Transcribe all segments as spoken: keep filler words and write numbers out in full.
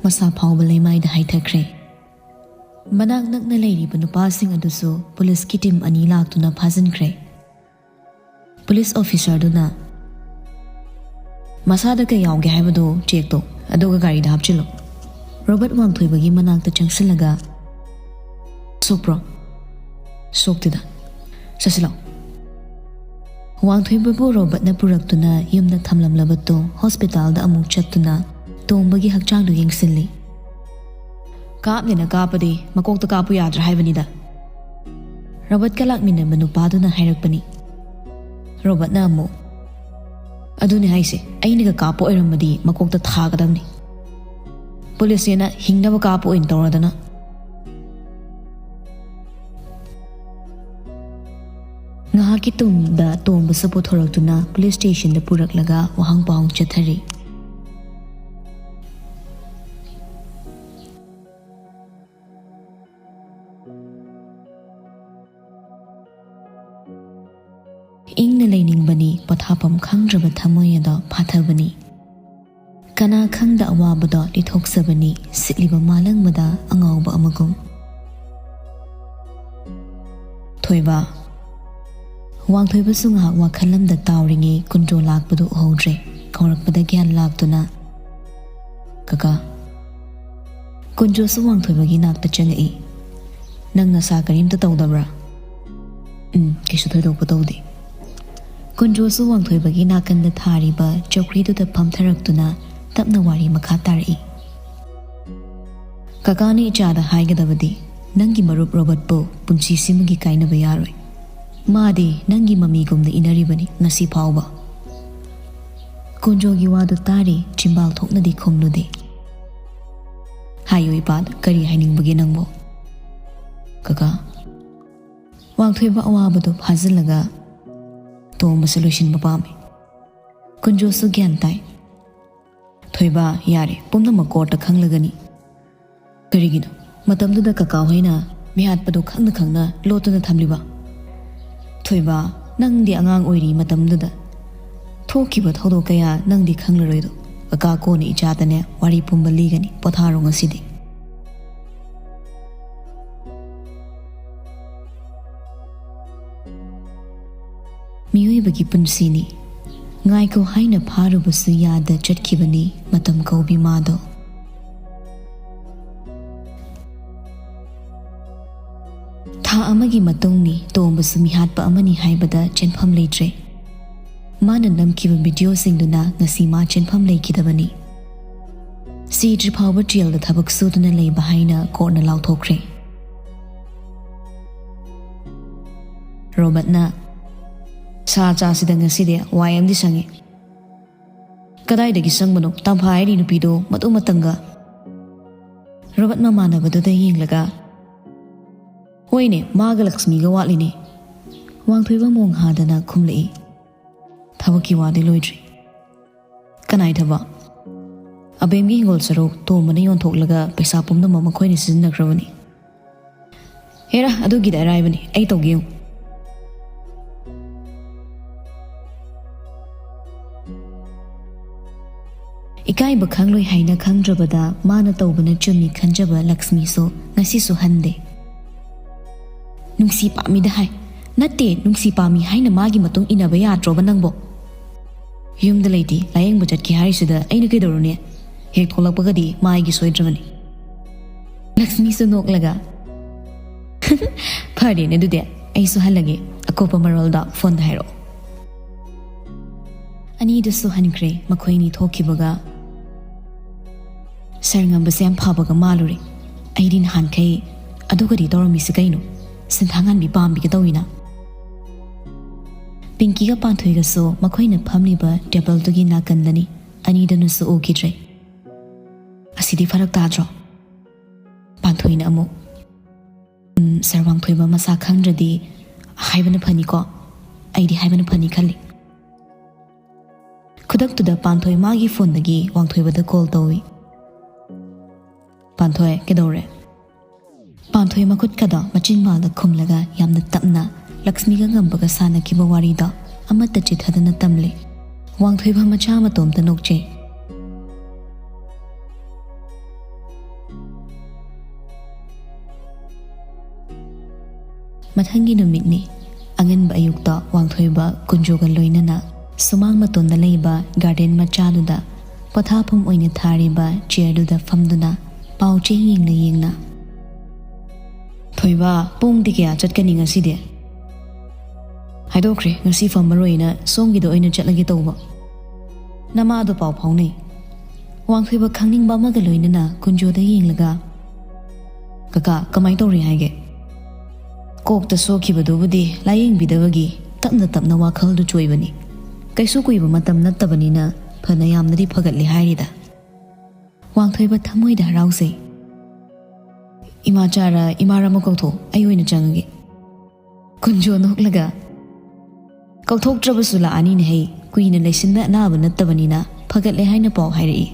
ꯃꯁꯥ ꯐꯥꯎꯕ ꯂꯩꯃꯥꯏꯗ ꯍꯥꯏꯊꯈ꯭ꯔꯦ꯫ ꯃꯅꯥꯛ ꯅꯛꯅ ꯂꯩꯔꯤꯕ ꯅꯨꯄꯥꯁꯤꯡ ꯑꯗꯨꯁꯨ ꯄꯨꯂꯤꯁꯀꯤ ꯇꯤꯝ ꯑꯅꯤ ꯂꯥꯛꯇꯨꯅ ꯐꯥꯖꯤꯟꯈ꯭ꯔꯦ꯫ ꯄꯨꯂꯤꯁ ꯑꯣꯐꯤꯁꯔꯗꯨꯅ, "ꯃꯁꯥꯗ ꯀꯩ ꯌꯥꯎꯒꯦ ꯍꯥꯏꯕꯗꯣ ꯆꯦꯛ ꯇꯧ, ꯑꯗꯨꯒ ꯒꯥꯔꯤꯗ ꯍꯥꯞꯆꯤꯜꯂꯨ꯫" ꯔꯣꯕꯔꯠ ꯋꯥꯡꯊꯣꯏꯕꯒꯤ ꯃꯅꯥꯛꯇ ꯆꯪꯁꯤꯜꯂꯒ, "ꯁꯣꯛꯄ꯭ꯔꯣ?" "ꯁꯣꯛꯇꯦꯗ꯫ ꯆꯠꯁꯤꯜꯂꯣ꯫" ꯋꯥꯡꯊꯣꯏꯕꯕꯨ ꯔꯣꯕꯔꯠꯅ ꯄꯨꯔꯛꯇꯨꯅ ꯌꯨꯝꯗ ꯊꯝꯂꯝꯂꯕ ꯇꯣ ꯍꯣꯁꯄꯤꯇꯥꯜꯗ ꯑꯃꯨꯛ ꯆꯠꯇꯨꯅ ꯇꯣꯝꯕꯒꯤ ꯍꯛꯆꯥꯡꯗꯨ ꯌꯦꯡꯁꯤꯜꯂꯤ꯫ "ꯀꯥꯞꯅꯦꯅ ꯀꯥꯞꯄꯗꯤ ꯃꯀꯣꯛꯇ ꯀꯥꯞꯄꯨ ꯌꯥꯗ꯭ꯔꯥ ꯍꯥꯏꯕꯅꯤꯗ꯫" ꯔꯣꯕꯔꯠꯀ ꯂꯥꯛꯃꯤꯟꯅꯕ ꯅꯨꯄꯥꯗꯨꯅ ꯍꯥꯏꯔꯛꯄꯅꯤ꯫ ꯔꯣꯕꯔꯠꯅ ꯑꯃꯨꯛ, "ꯑꯗꯨꯅꯤ ꯍꯥꯏꯁꯦ, ꯑꯩꯅꯒ ꯀꯥꯞꯄ ꯑꯣꯏꯔꯝꯃꯗꯤ ꯃꯀꯣꯛꯇ ꯊꯥꯒꯗꯕꯅꯤ꯫ ꯄꯨꯂꯤꯁꯅꯦꯅ ꯍꯤꯡꯅꯕ ꯀꯥꯞꯄ ꯑꯣꯏꯅ ꯇꯧꯔꯗꯅ꯫" ꯉꯥꯏꯍꯥꯛꯀꯤ ꯇꯨꯡꯗ ꯇꯣꯝꯕꯁꯨ ꯄꯨꯊꯣꯔꯛꯇꯨꯅ ꯄꯨꯂꯤꯁ ꯁ꯭ꯇꯦꯁꯟꯗ ꯄꯨꯔꯛꯂꯒ ꯋꯥꯍꯪ ꯄꯥꯎꯍꯪ ꯆꯠꯊꯔꯤ꯫ ꯏꯪꯅ ꯂꯩꯅꯤꯡꯕꯅꯤ, ꯄꯣꯊꯥꯐꯝ ꯈꯪꯗ꯭ꯔꯕ ꯊꯃꯣꯏ ꯑꯗꯣ ꯐꯥꯊꯕꯅꯤ꯫ ꯀꯅꯥ ꯈꯪꯗ ꯑꯋꯥꯕꯗꯣ ꯂꯤꯊꯣꯛꯆꯕꯅꯤ, ꯁꯤꯠꯂꯤꯕ ꯃꯥꯂꯪꯕꯗ ꯑꯉꯥꯎꯕ ꯑꯃꯒꯨꯝ꯫ ꯊꯣꯏꯕ꯫ ꯋꯥꯡꯊꯣꯏꯕꯁꯨ ꯉꯥꯏꯍꯥꯛ ꯋꯥꯈꯜ ꯑꯃꯗ ꯇꯥꯎꯔꯤꯉꯩ ꯀꯨꯟꯗ꯭ꯔꯣ ꯂꯥꯛꯄꯗꯨ ꯎꯍꯧꯗ꯭ꯔꯦ꯫ ꯀꯧꯔꯛꯄꯗ ꯒ꯭ꯌꯥꯟ ꯂꯥꯛꯇꯨꯅ, "ꯀꯀꯥ꯫" ꯀꯨꯟꯗ꯭ꯔꯣꯁꯨ ꯋꯥꯡꯊꯣꯏꯕꯒꯤ ꯅꯥꯛꯇ ꯆꯪꯉꯛꯏ꯫ "ꯅꯪ ꯅꯁꯥ ꯀꯔꯤꯝꯇ ꯇꯧꯗꯕ꯭ꯔꯥ?" "ꯎꯝ, ꯀꯩꯁꯨ ꯊꯣꯏꯗꯣꯛꯄ ꯇꯧꯗꯦ꯫" ꯀꯨꯟꯗ꯭ꯔꯣꯁꯨ ꯋꯥꯡꯊꯣꯏꯕꯒꯤ ꯅꯥꯀꯟꯗ ꯊꯥꯔꯤꯕ ꯆꯧꯀ꯭ꯔꯤꯗꯨꯗ ꯐꯝꯊꯔꯛꯇꯨꯅ ꯇꯞꯅ ꯋꯥꯔꯤ ꯃꯈꯥ ꯇꯥꯔꯛꯏ꯫ "ꯀꯀꯥꯅ ꯏꯆꯥꯗ ꯍꯥꯏꯒꯗꯕꯗꯤ, ꯅꯪꯒꯤ ꯃꯔꯨꯞ ꯔꯣꯕꯔꯠꯄꯨ ꯄꯨꯟꯁꯤꯁꯤꯃꯒꯤ ꯀꯥꯏꯅꯕ ꯌꯥꯔꯣꯏ꯫ ꯃꯥꯗꯤ ꯅꯪꯒꯤ ꯃꯃꯤꯒꯨꯝꯅ ꯏꯅꯔꯤꯕꯅꯤ ꯉꯁꯤ ꯐꯥꯎꯕ꯫" ꯀꯨꯟꯗ꯭ꯔꯣꯒꯤ ꯋꯥꯗꯨ ꯇꯥꯔꯤ, ꯆꯤꯝꯕꯥꯜ ꯊꯣꯛꯅꯗꯤ ꯈꯨꯝꯂꯨꯗꯦ꯫ "ꯍꯥꯏꯌꯨ ꯏꯄꯥꯗ, ꯀꯔꯤ ꯍꯥꯏꯅꯤꯡꯕꯒꯦ ꯅꯪꯕꯣ?" "ꯀꯀꯥ꯫" ꯋꯥꯡꯊꯣꯏꯕ ꯑꯋꯥꯕꯗꯨ ꯐꯥꯖꯤꯜꯂꯒ, "ꯇꯣꯝꯕꯁꯨ ꯂꯣꯏꯁꯤꯟꯕ ꯄꯥꯝꯃꯤ꯫" ꯀꯨꯟꯖꯣꯁꯨ ꯒ꯭ꯌꯥꯟ ꯇꯥꯏ꯫ "ꯊꯣꯏꯕ, ꯌꯥꯔꯦ, ꯄꯨꯝꯅꯃꯛ ꯀꯣꯔꯠꯇ ꯈꯪꯂꯒꯅꯤ꯫" "ꯀꯔꯤꯒꯤꯅꯣ? ꯃꯇꯝꯗꯨꯗ ꯀꯀꯥ ꯍꯣꯏꯅ ꯃꯤꯍꯥꯠꯄꯗꯨ ꯈꯪꯅ ꯈꯪꯅ ꯂꯣꯠꯇꯨꯅ ꯊꯝꯂꯤꯕ?" "ꯊꯣꯏꯕ, ꯅꯪꯗꯤ ꯑꯉꯥꯡ ꯑꯣꯏꯔꯤ ꯃꯇꯝꯗꯨꯗ꯫ ꯊꯣꯛꯈꯤꯕ ꯊꯧꯗꯣꯛ ꯀꯌꯥ ꯅꯪꯗꯤ ꯈꯪꯂꯔꯣꯏꯗꯣ꯫ "ꯀꯀꯥ, ꯀꯣꯟꯅ ꯏꯆꯥꯗꯅꯦ ꯋꯥꯔꯤ ꯄꯨꯝꯕ ꯂꯤꯒꯅꯤ, ꯄꯣꯊꯥꯔꯣ ꯉꯁꯤꯗꯤ"꯫ ꯃꯤꯑꯣꯏꯕꯒꯤ ꯄꯨꯟꯁꯤꯅꯤ꯫ ꯉꯥꯏꯈꯣ ꯍꯥꯏꯅ ꯐꯥꯔꯨꯕꯁꯨ ꯌꯥꯗ ꯆꯠꯈꯤꯕꯅꯤ ꯃꯇꯝ ꯀꯧꯕꯤ ꯃꯥꯗꯣ꯫ ꯊꯥ ꯑꯃꯒꯤ ꯃꯇꯨꯡꯅꯤ, ꯇꯣꯝꯕꯁꯨ ꯃꯤꯍꯥꯠꯄ ꯑꯃꯅꯤ ꯍꯥꯏꯕꯗ ꯆꯦꯟꯐꯝ ꯂꯩꯇ꯭ꯔꯦ꯫ ꯃꯥꯅ ꯅꯝꯈꯤꯕ ꯚꯤꯗꯤꯑꯣꯁꯤꯡꯗꯨꯅ ꯉꯁꯤ ꯃꯥ ꯆꯦꯟꯐꯝ ꯂꯩꯈꯤꯗꯕꯅꯤ꯫ ꯁꯤꯗ꯭ꯔꯤ ꯐꯥꯎꯕ ꯖꯦꯜꯗ ꯊꯕꯛ ꯁꯨꯗꯨꯅ ꯂꯩꯕ ꯍꯥꯏꯅ ꯀꯣꯔꯠꯅ ꯂꯥꯎꯊꯣꯛꯈ꯭ꯔꯦ꯫ ꯔꯣꯕꯔꯠꯅ, "ꯁꯥ ꯆꯥꯁꯤꯗ ꯉꯁꯤꯗꯤ, ꯋꯥꯏ ꯑꯃꯗꯤ ꯁꯪꯉꯤ"꯫ "ꯀꯗꯥꯏꯗꯒꯤ ꯁꯪꯕꯅꯣ? ꯇꯝꯐꯥ ꯍꯥꯏꯔꯤ ꯅꯨꯄꯤꯗꯣ ꯃꯇꯨ ꯃꯇꯪꯒ"꯫ ꯔꯣꯕꯔꯠ ꯃꯃꯥꯟꯅꯕꯗꯨꯗ ꯌꯦꯡꯂꯒ, "ꯍꯣꯏꯅꯦ, ꯃꯥꯒ ꯂꯛꯁꯃꯤꯒ ꯋꯥꯠꯂꯤꯅꯦ"꯫ ꯋꯥꯡꯊꯣꯏꯕ ꯃꯣꯡ ꯍꯥꯗꯅ ꯈꯨꯝꯂꯛꯏ꯫ "ꯊꯕꯛꯀꯤ ꯋꯥꯗꯤ ꯂꯣꯏꯗ꯭ꯔꯤ"꯫ "ꯀꯅꯥꯏ ꯊꯕꯛ?" "ꯑꯕꯦꯝꯒꯤ ꯍꯤꯡꯒꯣꯜ ꯁꯔꯨꯛ ꯇꯣꯝꯕꯅ ꯌꯣꯟꯊꯣꯛꯂꯒ ꯄꯩꯁꯥ ꯄꯨꯝꯅꯃꯛ ꯃꯈꯣꯏꯅ ꯁꯤꯖꯤꯟꯅꯈ꯭ꯔꯕꯅꯤ"꯫ "ꯍꯦꯔꯥ, ꯑꯗꯨꯒꯤꯗꯤ ꯑꯔꯥꯏꯕꯅꯤ, ꯑꯩ ꯇꯧꯒꯦ ꯌꯦꯡꯉꯨ"꯫ ꯏꯀꯥꯏꯕ ꯈꯪꯂꯣꯏ ꯍꯥꯏꯅ ꯈꯪꯗ꯭ꯔꯕꯗ ꯃꯥꯅ ꯇꯧꯕꯅ ꯆꯨꯝꯃꯤ ꯈꯟꯖꯕ ꯂꯛꯁꯃꯤꯁꯨ ꯉꯁꯤꯁꯨ ꯍꯟꯗꯦ꯫ "ꯅꯨꯡꯁꯤ ꯄꯥꯝꯃꯤꯗ ꯍꯥꯏ"꯫ "ꯅꯠꯇꯦ, ꯅꯨꯡꯁꯤ ꯄꯥꯝꯃꯤ ꯍꯥꯏꯅ ꯃꯥꯒꯤ ꯃꯇꯨꯡ ꯏꯟꯅꯕ ꯌꯥꯗ꯭ꯔꯣꯕ ꯅꯪꯕꯣ?" "ꯌꯨꯝꯗ ꯂꯩꯇꯦ, ꯂꯥꯌꯦꯡꯕ ꯆꯠꯀꯦ ꯍꯥꯏꯔꯤꯁꯤꯗ ꯑꯩꯅ ꯀꯩꯗꯧꯔꯨꯅꯤ? ꯍꯦꯛ ꯊꯣꯛꯂꯛꯄꯒꯗꯤ ꯃꯥ ꯑꯩꯒꯤ ꯁꯣꯏꯗ꯭ꯔꯕꯅꯤ"꯫ ꯂꯛꯁꯃꯤꯁꯨ ꯅꯣꯛꯂꯒ, "ꯐꯔꯦꯅꯦ ꯑꯗꯨꯗꯤ, ꯑꯩꯁꯨ ꯍꯜꯂꯒꯦ, ꯑꯀꯨꯞꯄ ꯃꯔꯣꯜꯗꯣ ꯐꯣꯟꯗ ꯍꯥꯏꯔꯛꯑꯣ"꯫ ꯑꯅꯤꯗꯨꯁꯨ ꯍꯟꯈ꯭ꯔꯦ꯫ ꯃꯈꯣꯏꯅꯤ ꯊꯣꯛꯈꯤꯕꯒ, "ꯁꯥꯔ ꯉꯝꯕꯁꯦ ꯌꯥꯝ ꯐꯕꯒ ꯃꯥꯜꯂꯨꯔꯦ꯫ ꯑꯩꯗꯤ ꯅꯍꯥꯟꯈꯩ ꯑꯗꯨꯒꯗꯤ ꯇꯧꯔꯝꯃꯤꯁꯦ ꯀꯩꯅꯣ? ꯁꯤꯟꯊꯥꯉꯥꯟꯕꯤ ꯄꯥꯝꯕꯤꯒ ꯇꯧꯏꯅ"꯫ ꯄꯤꯡꯀꯤꯒ ꯄꯥꯟꯊꯣꯏꯒꯁꯨ ꯃꯈꯣꯏꯅ ꯐꯝꯂꯤꯕ ꯇꯦꯕꯜꯗꯨꯒꯤ ꯅꯥꯀꯟꯗꯅꯤ꯫ ꯑꯅꯤꯗꯨꯅꯁꯨ ꯎꯈꯤꯗ꯭ꯔꯦ꯫ "ꯑꯁꯤꯗꯤ ꯐꯔꯛ ꯇꯥꯗ꯭ꯔꯣ?" ꯄꯥꯟꯊꯣꯏꯅ ꯑꯃꯨꯛ, "ꯎꯝ, ꯁꯥꯔ ꯋꯥꯡꯊꯣꯏꯕ ꯃꯁꯥ ꯈꯪꯗ꯭ꯔꯗꯤ ꯍꯥꯏꯕꯅ ꯐꯅꯤꯀꯣ? ꯑꯩꯗꯤ ꯍꯥꯏꯕꯅ ꯐꯅꯤ ꯈꯜꯂꯤ"꯫ ꯈꯨꯗꯛꯇꯨꯗ ꯄꯥꯟꯊꯣꯏ ꯃꯥꯒꯤ ꯐꯣꯟꯗꯒꯤ ꯋꯥꯡꯊꯣꯏꯕꯗ ꯀꯣꯜ ꯇꯧꯏ꯫ "ꯄꯥꯟꯊꯣꯏ, ꯀꯩꯗꯧꯔꯦ?" ꯄꯥꯟꯊꯣꯏ ꯃꯈꯨꯠꯀꯗꯣ ꯃꯆꯤꯟꯕꯥꯜꯗ ꯈꯨꯝꯂꯒ ꯌꯥꯝꯅ ꯇꯞꯅ ꯂꯛꯁꯃꯤꯒ ꯉꯝꯕꯒ ꯁꯥꯟꯅꯈꯤꯕ ꯋꯥꯔꯤꯗꯣ ꯑꯃꯠꯇ ꯆꯤꯊꯗꯅ ꯇꯝꯂꯦ꯫ ꯋꯥꯡꯊꯣꯏꯕ ꯃꯆꯥ ꯃꯇꯣꯝꯇ ꯅꯣꯛꯆꯩ꯫ ꯃꯊꯪꯒꯤ ꯅꯨꯃꯤꯠꯅꯤ꯫ ꯑꯉꯟꯕ ꯑꯌꯨꯛꯇ ꯋꯥꯡꯊꯣꯏꯕ ꯀꯨꯟꯖꯣꯒ ꯂꯣꯏꯅꯅ ꯁꯨꯃꯥꯡ ꯃꯇꯣꯟꯗ ꯂꯩꯕ ꯒꯥꯔꯗꯦꯟ ꯃꯆꯥꯗꯨꯗ ꯄꯣꯊꯥꯐꯝ ꯑꯣꯏꯅ ꯊꯥꯔꯤꯕ ꯆꯤꯌꯔꯗꯨꯗ ꯐꯝꯗꯨꯅ ꯄꯥꯎ ꯆꯦ ꯌꯦꯡꯅ ꯌꯦꯡꯅ, "ꯊꯣꯏꯕ, ꯄꯨꯡꯗꯤ ꯀꯌꯥ ꯆꯠꯀꯅꯤ ꯉꯁꯤꯗꯤ?" "ꯍꯥꯏꯗꯣꯛꯈ꯭ꯔꯦ, ꯉꯁꯤ ꯐꯝꯃꯔꯣꯏꯅ ꯁꯣꯝꯒꯤꯗ ꯑꯣꯏꯅ ꯆꯠꯂꯒꯦ ꯇꯧꯕ꯫ ꯅꯃꯥꯗꯣ ꯄꯥꯎ ꯐꯥꯎꯅꯩ?" ꯋꯥꯡꯊꯣꯏꯕ ꯈꯪꯅꯤꯡꯕ ꯑꯃꯒ ꯂꯣꯏꯅꯅ ꯀꯨꯟꯖꯣꯗ ꯌꯦꯡꯂꯒ, "ꯀꯀꯥ, ꯀꯃꯥꯏ ꯇꯧꯔꯤ ꯍꯥꯏꯒꯦ?" "ꯀꯣꯛꯇ ꯁꯣꯛꯈꯤꯕꯗꯨꯕꯨꯗꯤ ꯂꯥꯌꯦꯡꯕꯤꯗꯕꯒꯤ ꯇꯞꯅ ꯇꯞꯅ ꯋꯥꯈꯜꯗꯨ ꯆꯣꯏꯕꯅꯤ꯫ ꯀꯩꯁꯨ ꯀꯨꯏꯕ ꯃꯇꯝ ꯅꯠꯇꯕꯅꯤꯅ ꯐꯅ ꯌꯥꯝꯅꯗꯤ ꯐꯒꯠꯂꯦ ꯍꯥꯏꯔꯤꯗ꯫" ꯋꯥꯡꯊꯣꯏꯕ ꯊꯃꯣꯏꯗ ꯍꯔꯥꯎꯖꯩ꯫ "ꯏꯃꯥ ꯆꯥꯔ ꯏꯃꯥ ꯔꯃ ꯀꯧꯊꯣꯛ, ꯑꯩ ꯑꯣꯏꯅ ꯆꯪꯉꯒꯦ꯫" ꯀꯨꯟꯖꯣ ꯅꯣꯛꯂꯒ, "ꯀꯧꯊꯣꯛꯇ꯭ꯔꯕꯁꯨ ꯂꯥꯛꯑꯅꯤꯅꯦ ꯍꯩ, ꯀꯨꯏꯅ ꯂꯩꯁꯤꯟꯕ ꯑꯅꯥꯕ ꯅꯠꯇꯕꯅꯤꯅ ꯐꯒꯠꯂꯦ ꯍꯥꯏꯅ ꯄꯥꯎ ꯍꯥꯏꯔꯛꯏ꯫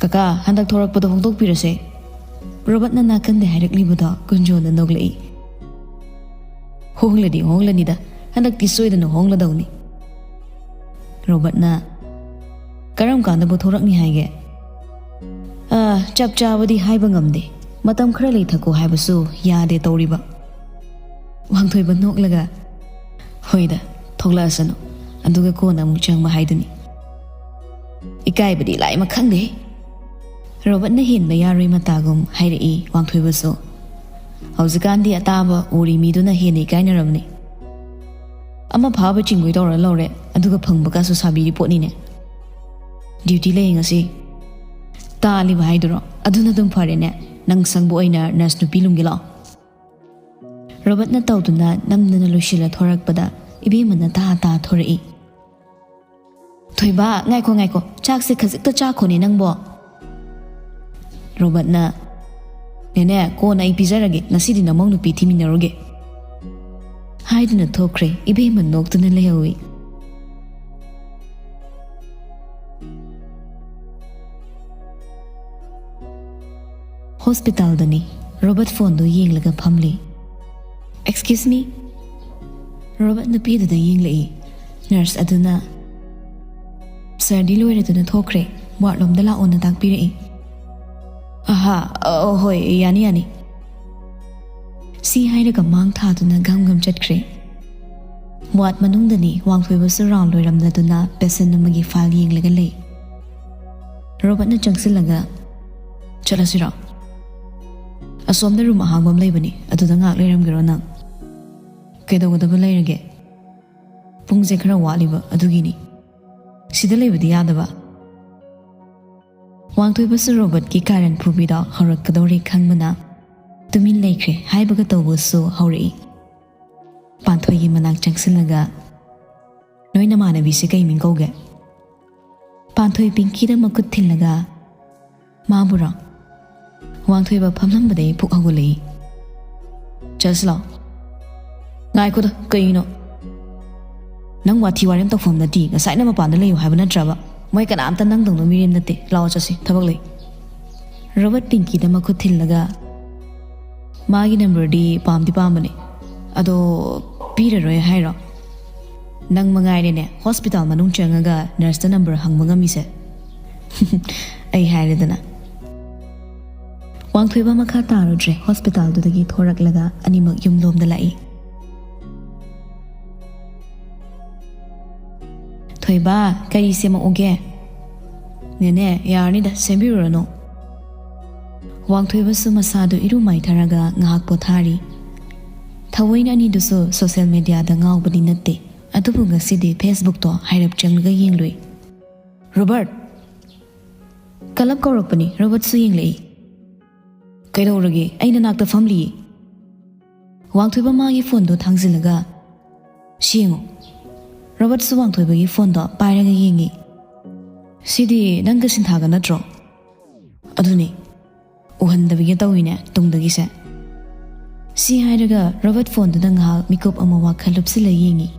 ꯀꯀꯥ, ꯍꯟꯗꯛ ꯊꯣꯔꯛꯄꯗ ꯍꯣꯡꯗꯣꯛꯄꯤꯔꯁꯦ꯫" ꯔꯣꯕꯔꯠꯅ ꯅꯥꯀꯟꯗ ꯍꯥꯏꯔꯛꯂꯤꯕꯗꯣ ꯀꯨꯟꯖꯣꯅ ꯅꯣꯛꯂꯛꯏ꯫ "ꯍꯣꯡꯂꯗꯤ ꯍꯣꯡꯂꯅꯤꯗ, ꯍꯟꯗꯛꯇꯤ ꯁꯣꯏꯗꯅ ꯍꯣꯡꯂꯗꯧꯅꯤ꯫" ꯔꯣꯕꯔꯠꯅ, "ꯀꯔꯝ ꯀꯥꯟꯗꯕꯨ ꯊꯣꯔꯛꯅꯤ ꯍꯥꯏꯒꯦ?" "ꯑ, ꯆꯞ ꯆꯥꯕꯗꯤ ꯍꯥꯏꯕ ꯉꯝꯗꯦ꯫ ꯃꯇꯝ ꯈꯔ ꯂꯩꯊꯈꯣ ꯍꯥꯏꯕꯁꯨ ꯌꯥꯗꯦ ꯇꯧꯔꯤꯕ꯫" ꯋꯥꯡꯊꯣꯏꯕ ꯅꯣꯛꯂꯒ, "ꯍꯣꯏꯗ, ꯊꯣꯛꯂꯛꯑꯁꯅꯨ, ꯑꯗꯨꯒ ꯀꯣꯟꯅ ꯑꯃꯨꯛ ꯆꯪꯕ ꯍꯥꯏꯗꯨꯅꯤ꯫" "ꯏꯀꯥꯏꯕꯗꯤ ꯂꯥꯏꯃ ꯈꯪꯗꯦ꯫" ꯔꯣꯕꯔꯠꯅ ꯍꯦꯟꯕ ꯌꯥꯔꯣꯏ ꯃꯇꯥꯒꯨꯝ ꯍꯥꯏꯔꯛꯏ ꯋꯥꯡꯊꯣꯏꯕꯁꯨ꯫ "ꯍꯧꯖꯤꯛꯀꯥꯟꯗꯤ ꯑꯇꯥꯕ ꯎꯔꯤ ꯃꯤꯗꯨꯅ ꯍꯦꯟꯅ ꯏꯀꯥꯏꯅꯔꯕꯅꯤ꯫ ꯑꯃ ꯐꯥꯕ ꯆꯤꯡꯒꯣꯏ ꯇꯧꯔ ꯂꯧꯔꯦ, ꯑꯗꯨꯒ ꯐꯪꯕꯒꯁꯨ ꯁꯥꯕꯤꯔꯤ ꯄꯣꯠꯅꯤꯅꯦ꯫" "ꯗ꯭ꯌꯨꯇꯤ ꯂꯩ ꯉꯁꯤ꯫" "ꯇꯥꯜꯂꯤꯕ ꯍꯥꯏꯗꯨꯔꯣ? ꯑꯗꯨꯅ ꯑꯗꯨꯝ ꯐꯔꯦꯅꯦ꯫ ꯅꯪ ꯁꯪꯕ ꯑꯣꯏꯅ ꯅꯔꯁ ꯅꯨꯄꯤ ꯂꯨꯝꯒꯦ ꯂꯥꯛꯑꯣ꯫" ꯔꯣꯕꯔꯠꯅ ꯇꯧꯗꯨꯅ ꯅꯝꯗꯅ ꯂꯣꯏꯁꯤꯜꯂ ꯊꯣꯔꯛꯄꯗ ꯏꯕꯦꯝꯃꯅ ꯇꯥ ꯇꯥ ꯊꯣꯔꯛꯏ꯫ "ꯊꯣꯏꯕ, ꯉꯥꯏꯈꯣ, ꯉꯥꯏꯈꯣ, ꯆꯥꯛꯁꯦ ꯈꯖꯤꯛꯇ ꯆꯥꯈꯣꯅꯦ ꯅꯪꯕꯣ꯫" ꯔꯣꯕꯔꯠꯅ, "ꯅꯦꯅꯦ, ꯀꯣꯟꯅ ꯑꯩ ꯄꯤꯖꯔꯒꯦ, ꯉꯁꯤꯗꯤ ꯅꯃꯧ ꯅꯨꯄꯤ ꯊꯤꯃꯤꯟꯅꯔꯨꯒꯦ" ꯍꯥꯏꯗꯨꯅ ꯊꯣꯛꯈ꯭ꯔꯦ꯫ ꯏꯕꯦꯝꯃ ꯅꯣꯛꯇꯨꯅ ꯂꯩꯍꯧꯏ꯫ ꯍꯣꯁꯄꯤꯇꯥꯜꯗꯅꯤ꯫ ꯔꯣꯕꯔꯠ ꯐꯣꯟꯗꯨ ꯌꯦꯡꯂꯒ ꯐꯝꯂꯤ꯫ "Excuse me?" ꯔꯣꯕꯔꯠ ꯅꯨꯄꯤꯗꯨꯗ ꯌꯦꯡꯂꯛꯏ꯫ ꯅꯔꯁ ꯑꯗꯨꯅ, "ꯁꯥꯔꯗꯤ ꯂꯣꯏꯔꯗꯨꯅ ꯊꯣꯛꯈ꯭ꯔꯦ, ꯋꯥꯔꯗꯂꯣꯝꯗ ꯂꯥꯛꯑꯣꯅ ꯇꯥꯛꯄꯤꯔꯛꯏ꯫" "ꯑꯍꯥ, ꯑ, ꯍꯣꯏ, ꯌꯥꯅꯤ, ꯌꯥꯅꯤ꯫" ꯁꯤ ꯍꯥꯏꯔꯒ ꯃꯥꯡ ꯊꯥꯗꯨꯅ ꯘꯝ ꯘꯝ ꯆꯠꯈ꯭ꯔꯦ꯫ ꯋꯥꯔꯗ ꯃꯅꯨꯡꯗꯅꯤ ꯋꯥꯡꯊꯣꯏꯕꯁꯨ ꯔꯥꯎꯟ ꯂꯣꯏꯔꯝꯂꯗꯨꯅ ꯄꯦꯁꯦꯟ ꯑꯃꯒꯤ ꯐꯥꯏꯜ ꯌꯦꯡꯂꯒ ꯂꯩ꯫ ꯔꯣꯕꯔꯠꯅ ꯆꯪꯁꯤꯜꯂꯒ, "ꯆꯠꯂꯁꯤꯔꯣ? ꯑꯁꯣꯝꯗ ꯔꯨꯝ ꯑꯍꯥꯡꯕ ꯑꯃ ꯂꯩꯕꯅꯤ, ꯑꯗꯨꯗ ꯉꯥꯏꯍꯥꯛ ꯂꯩꯔꯝꯒꯦꯔꯣ ꯅꯪ?" "ꯀꯩꯗꯧꯒꯗꯕ ꯂꯩꯔꯒꯦ? ꯄꯨꯡꯁꯦ ꯈꯔ ꯋꯥꯠꯂꯤꯕ, ꯑꯗꯨꯒꯤꯅꯤ꯫ ꯁꯤꯗ ꯂꯩꯕꯗꯤ ꯌꯥꯗꯕ?" ꯋꯥꯡꯊꯣꯏꯕꯁꯨ ꯔꯣꯕꯔꯠꯀꯤ ꯀꯥꯔꯟ ꯐꯨꯕꯤꯗꯣ ꯍꯧꯔꯛꯀꯗꯧꯔꯦ ꯈꯪꯕꯅ ꯇꯨꯃꯤꯟ ꯂꯩꯈ꯭ꯔꯦ꯫ ꯍꯥꯏꯕꯒ ꯇꯧꯕꯁꯨ ꯍꯧꯔꯛꯏ꯫ ꯄꯥꯟꯊꯣꯏꯒꯤ ꯃꯅꯥꯛ ꯆꯪꯁꯤꯜꯂꯒ, "ꯅꯣꯏ ꯅꯃꯥꯟꯅꯕꯤꯁꯦ ꯀꯩ ꯃꯤꯡ ꯀꯧꯒꯦ?" ꯄꯥꯟꯊꯣꯏ ꯄꯤꯡꯀꯤꯗ ꯃꯈꯨꯠ ꯊꯤꯜꯂꯒ, "ꯃꯥꯕꯨꯔꯣ?" ꯋꯥꯡꯊꯣꯏꯕ ꯐꯝꯂꯝꯕꯗꯩ ꯄꯨꯛ ꯍꯧꯒꯠꯂꯛꯏ꯫ "ꯆꯠꯁꯤ ꯂꯥꯛꯑꯣ꯫" "ꯉꯥꯏꯈꯣꯗ, ꯀꯩꯅꯣ? ꯅꯪ ꯋꯥꯊꯤ ꯋꯥꯔꯦꯝ ꯇꯧꯐꯝ ꯅꯠꯇꯦ, ꯉꯁꯥꯏꯅ ꯃꯄꯥꯟꯗ ꯂꯩꯌꯨ ꯍꯥꯏꯕ ꯅꯠꯇ꯭ꯔꯕ? ꯃꯣꯏ ꯀꯅꯥꯝꯇ ꯅꯪꯗꯧꯅ ꯃꯤꯔꯦꯝ ꯅꯠꯇꯦ, ꯂꯥꯛꯑꯣ ꯆꯠꯁꯤ, ꯊꯕꯛ ꯂꯩ꯫" ꯔꯣꯕꯔꯠ ꯄꯤꯡꯀꯤꯗ ꯃꯈꯨꯠ ꯊꯤꯜꯂꯒ, "ꯃꯥꯒꯤ ꯅꯝꯕꯔꯗꯤ ꯄꯥꯝꯗꯤ ꯄꯥꯝꯕꯅꯦ, ꯑꯗꯣ ꯄꯤꯔꯔꯣꯏ ꯍꯥꯏꯔꯣ? ꯅꯪ ꯃꯉꯥꯏꯔꯦꯅꯦ ꯍꯣꯁꯄꯤꯇꯥꯜ ꯃꯅꯨꯡ ꯆꯪꯉꯒ ꯅꯔꯁꯇ ꯅꯝꯕꯔ ꯍꯪꯕ ꯉꯝꯃꯤꯁꯦ꯫" ꯑꯩ ꯍꯥꯏꯔꯦꯗꯅ꯫ ꯋꯥꯡꯊꯣꯏꯕ ꯃꯈꯥ ꯇꯥꯔꯨꯗ꯭ꯔꯦ꯫ ꯍꯣꯁꯄꯤꯇꯥꯜꯗꯨꯗꯒꯤ ꯊꯣꯔꯛꯂꯒ ꯑꯅꯤꯃꯛ ꯌꯨꯝꯂꯣꯝꯗ ꯂꯥꯛꯏ꯫ "ꯊꯣꯏꯕ, ꯀꯔꯤ ꯁꯦꯝꯃꯛꯎꯒꯦ?" "ꯅꯦꯅꯦ, ꯌꯥꯔꯅꯤꯗ, ꯁꯦꯝꯕꯤꯔꯨꯔꯅꯨ꯫" ꯋꯥꯡꯊꯣꯏꯕꯁꯨ ꯃꯁꯥꯗꯨ ꯏꯔꯨ ꯃꯥꯏꯊꯔꯒ ꯉꯥꯏꯍꯥꯛ ꯄꯣꯊꯥꯔꯤ꯫ ꯊꯑꯣꯏꯅ ꯑꯅꯤꯗꯨꯁꯨ ꯁꯣꯁꯦꯜ ꯃꯦꯗꯤꯌꯥꯗ ꯉꯥꯎꯕꯗꯤ ꯅꯠꯇꯦ, ꯑꯗꯨꯕꯨ ꯉꯁꯤꯗꯤ ꯐꯦꯁꯕꯨꯛꯇꯣ ꯍꯥꯏꯔꯞ ꯆꯪꯂꯒ ꯌꯦꯡꯂꯨꯏ꯫ "ꯔꯣꯕꯔꯠ!" ꯀꯂꯞ ꯀꯧꯔꯛꯄꯅꯤ꯫ ꯔꯣꯕꯔꯠꯁꯨ ꯌꯦꯡꯂꯛꯏ꯫ "ꯀꯩꯗꯧꯔꯒꯦ? ꯑꯩ ꯅꯅꯥꯛꯇ ꯐꯝꯂꯤꯌꯦ꯫" ꯋꯥꯡꯊꯣꯏꯕ ꯃꯥꯒꯤ ꯐꯣꯟꯗꯣ ꯊꯥꯡꯖꯤꯜꯂꯒ, "ꯁꯤ ꯌꯦꯡꯉꯣ꯫" ꯔꯣꯕꯔꯠꯁꯨ ꯋꯥꯡꯊꯣꯏꯕꯒꯤ ꯐꯣꯟꯗꯣ ꯄꯥꯏꯔꯒ ꯌꯦꯡꯉꯤ꯫ "ꯁꯤꯗꯤ ꯅꯪꯒ ꯁꯤꯟꯊꯥꯒ ꯅꯠꯇ꯭ꯔꯣ?" "ꯑꯗꯨꯅꯤ꯫ ꯎꯍꯟꯗꯕꯤꯒ ꯇꯧꯏꯅꯦ ꯇꯨꯡꯗꯒꯤꯁꯦ꯫" ꯁꯤ ꯍꯥꯏꯔꯒ ꯔꯣꯕꯔꯠ ꯐꯣꯟꯗꯨꯗ ꯉꯥꯏꯍꯥꯛ ꯃꯤꯀꯨꯞ ꯑꯃ ꯋꯥꯈꯜ ꯂꯨꯞꯁꯤꯜꯂ ꯌꯦꯡꯉꯤ꯫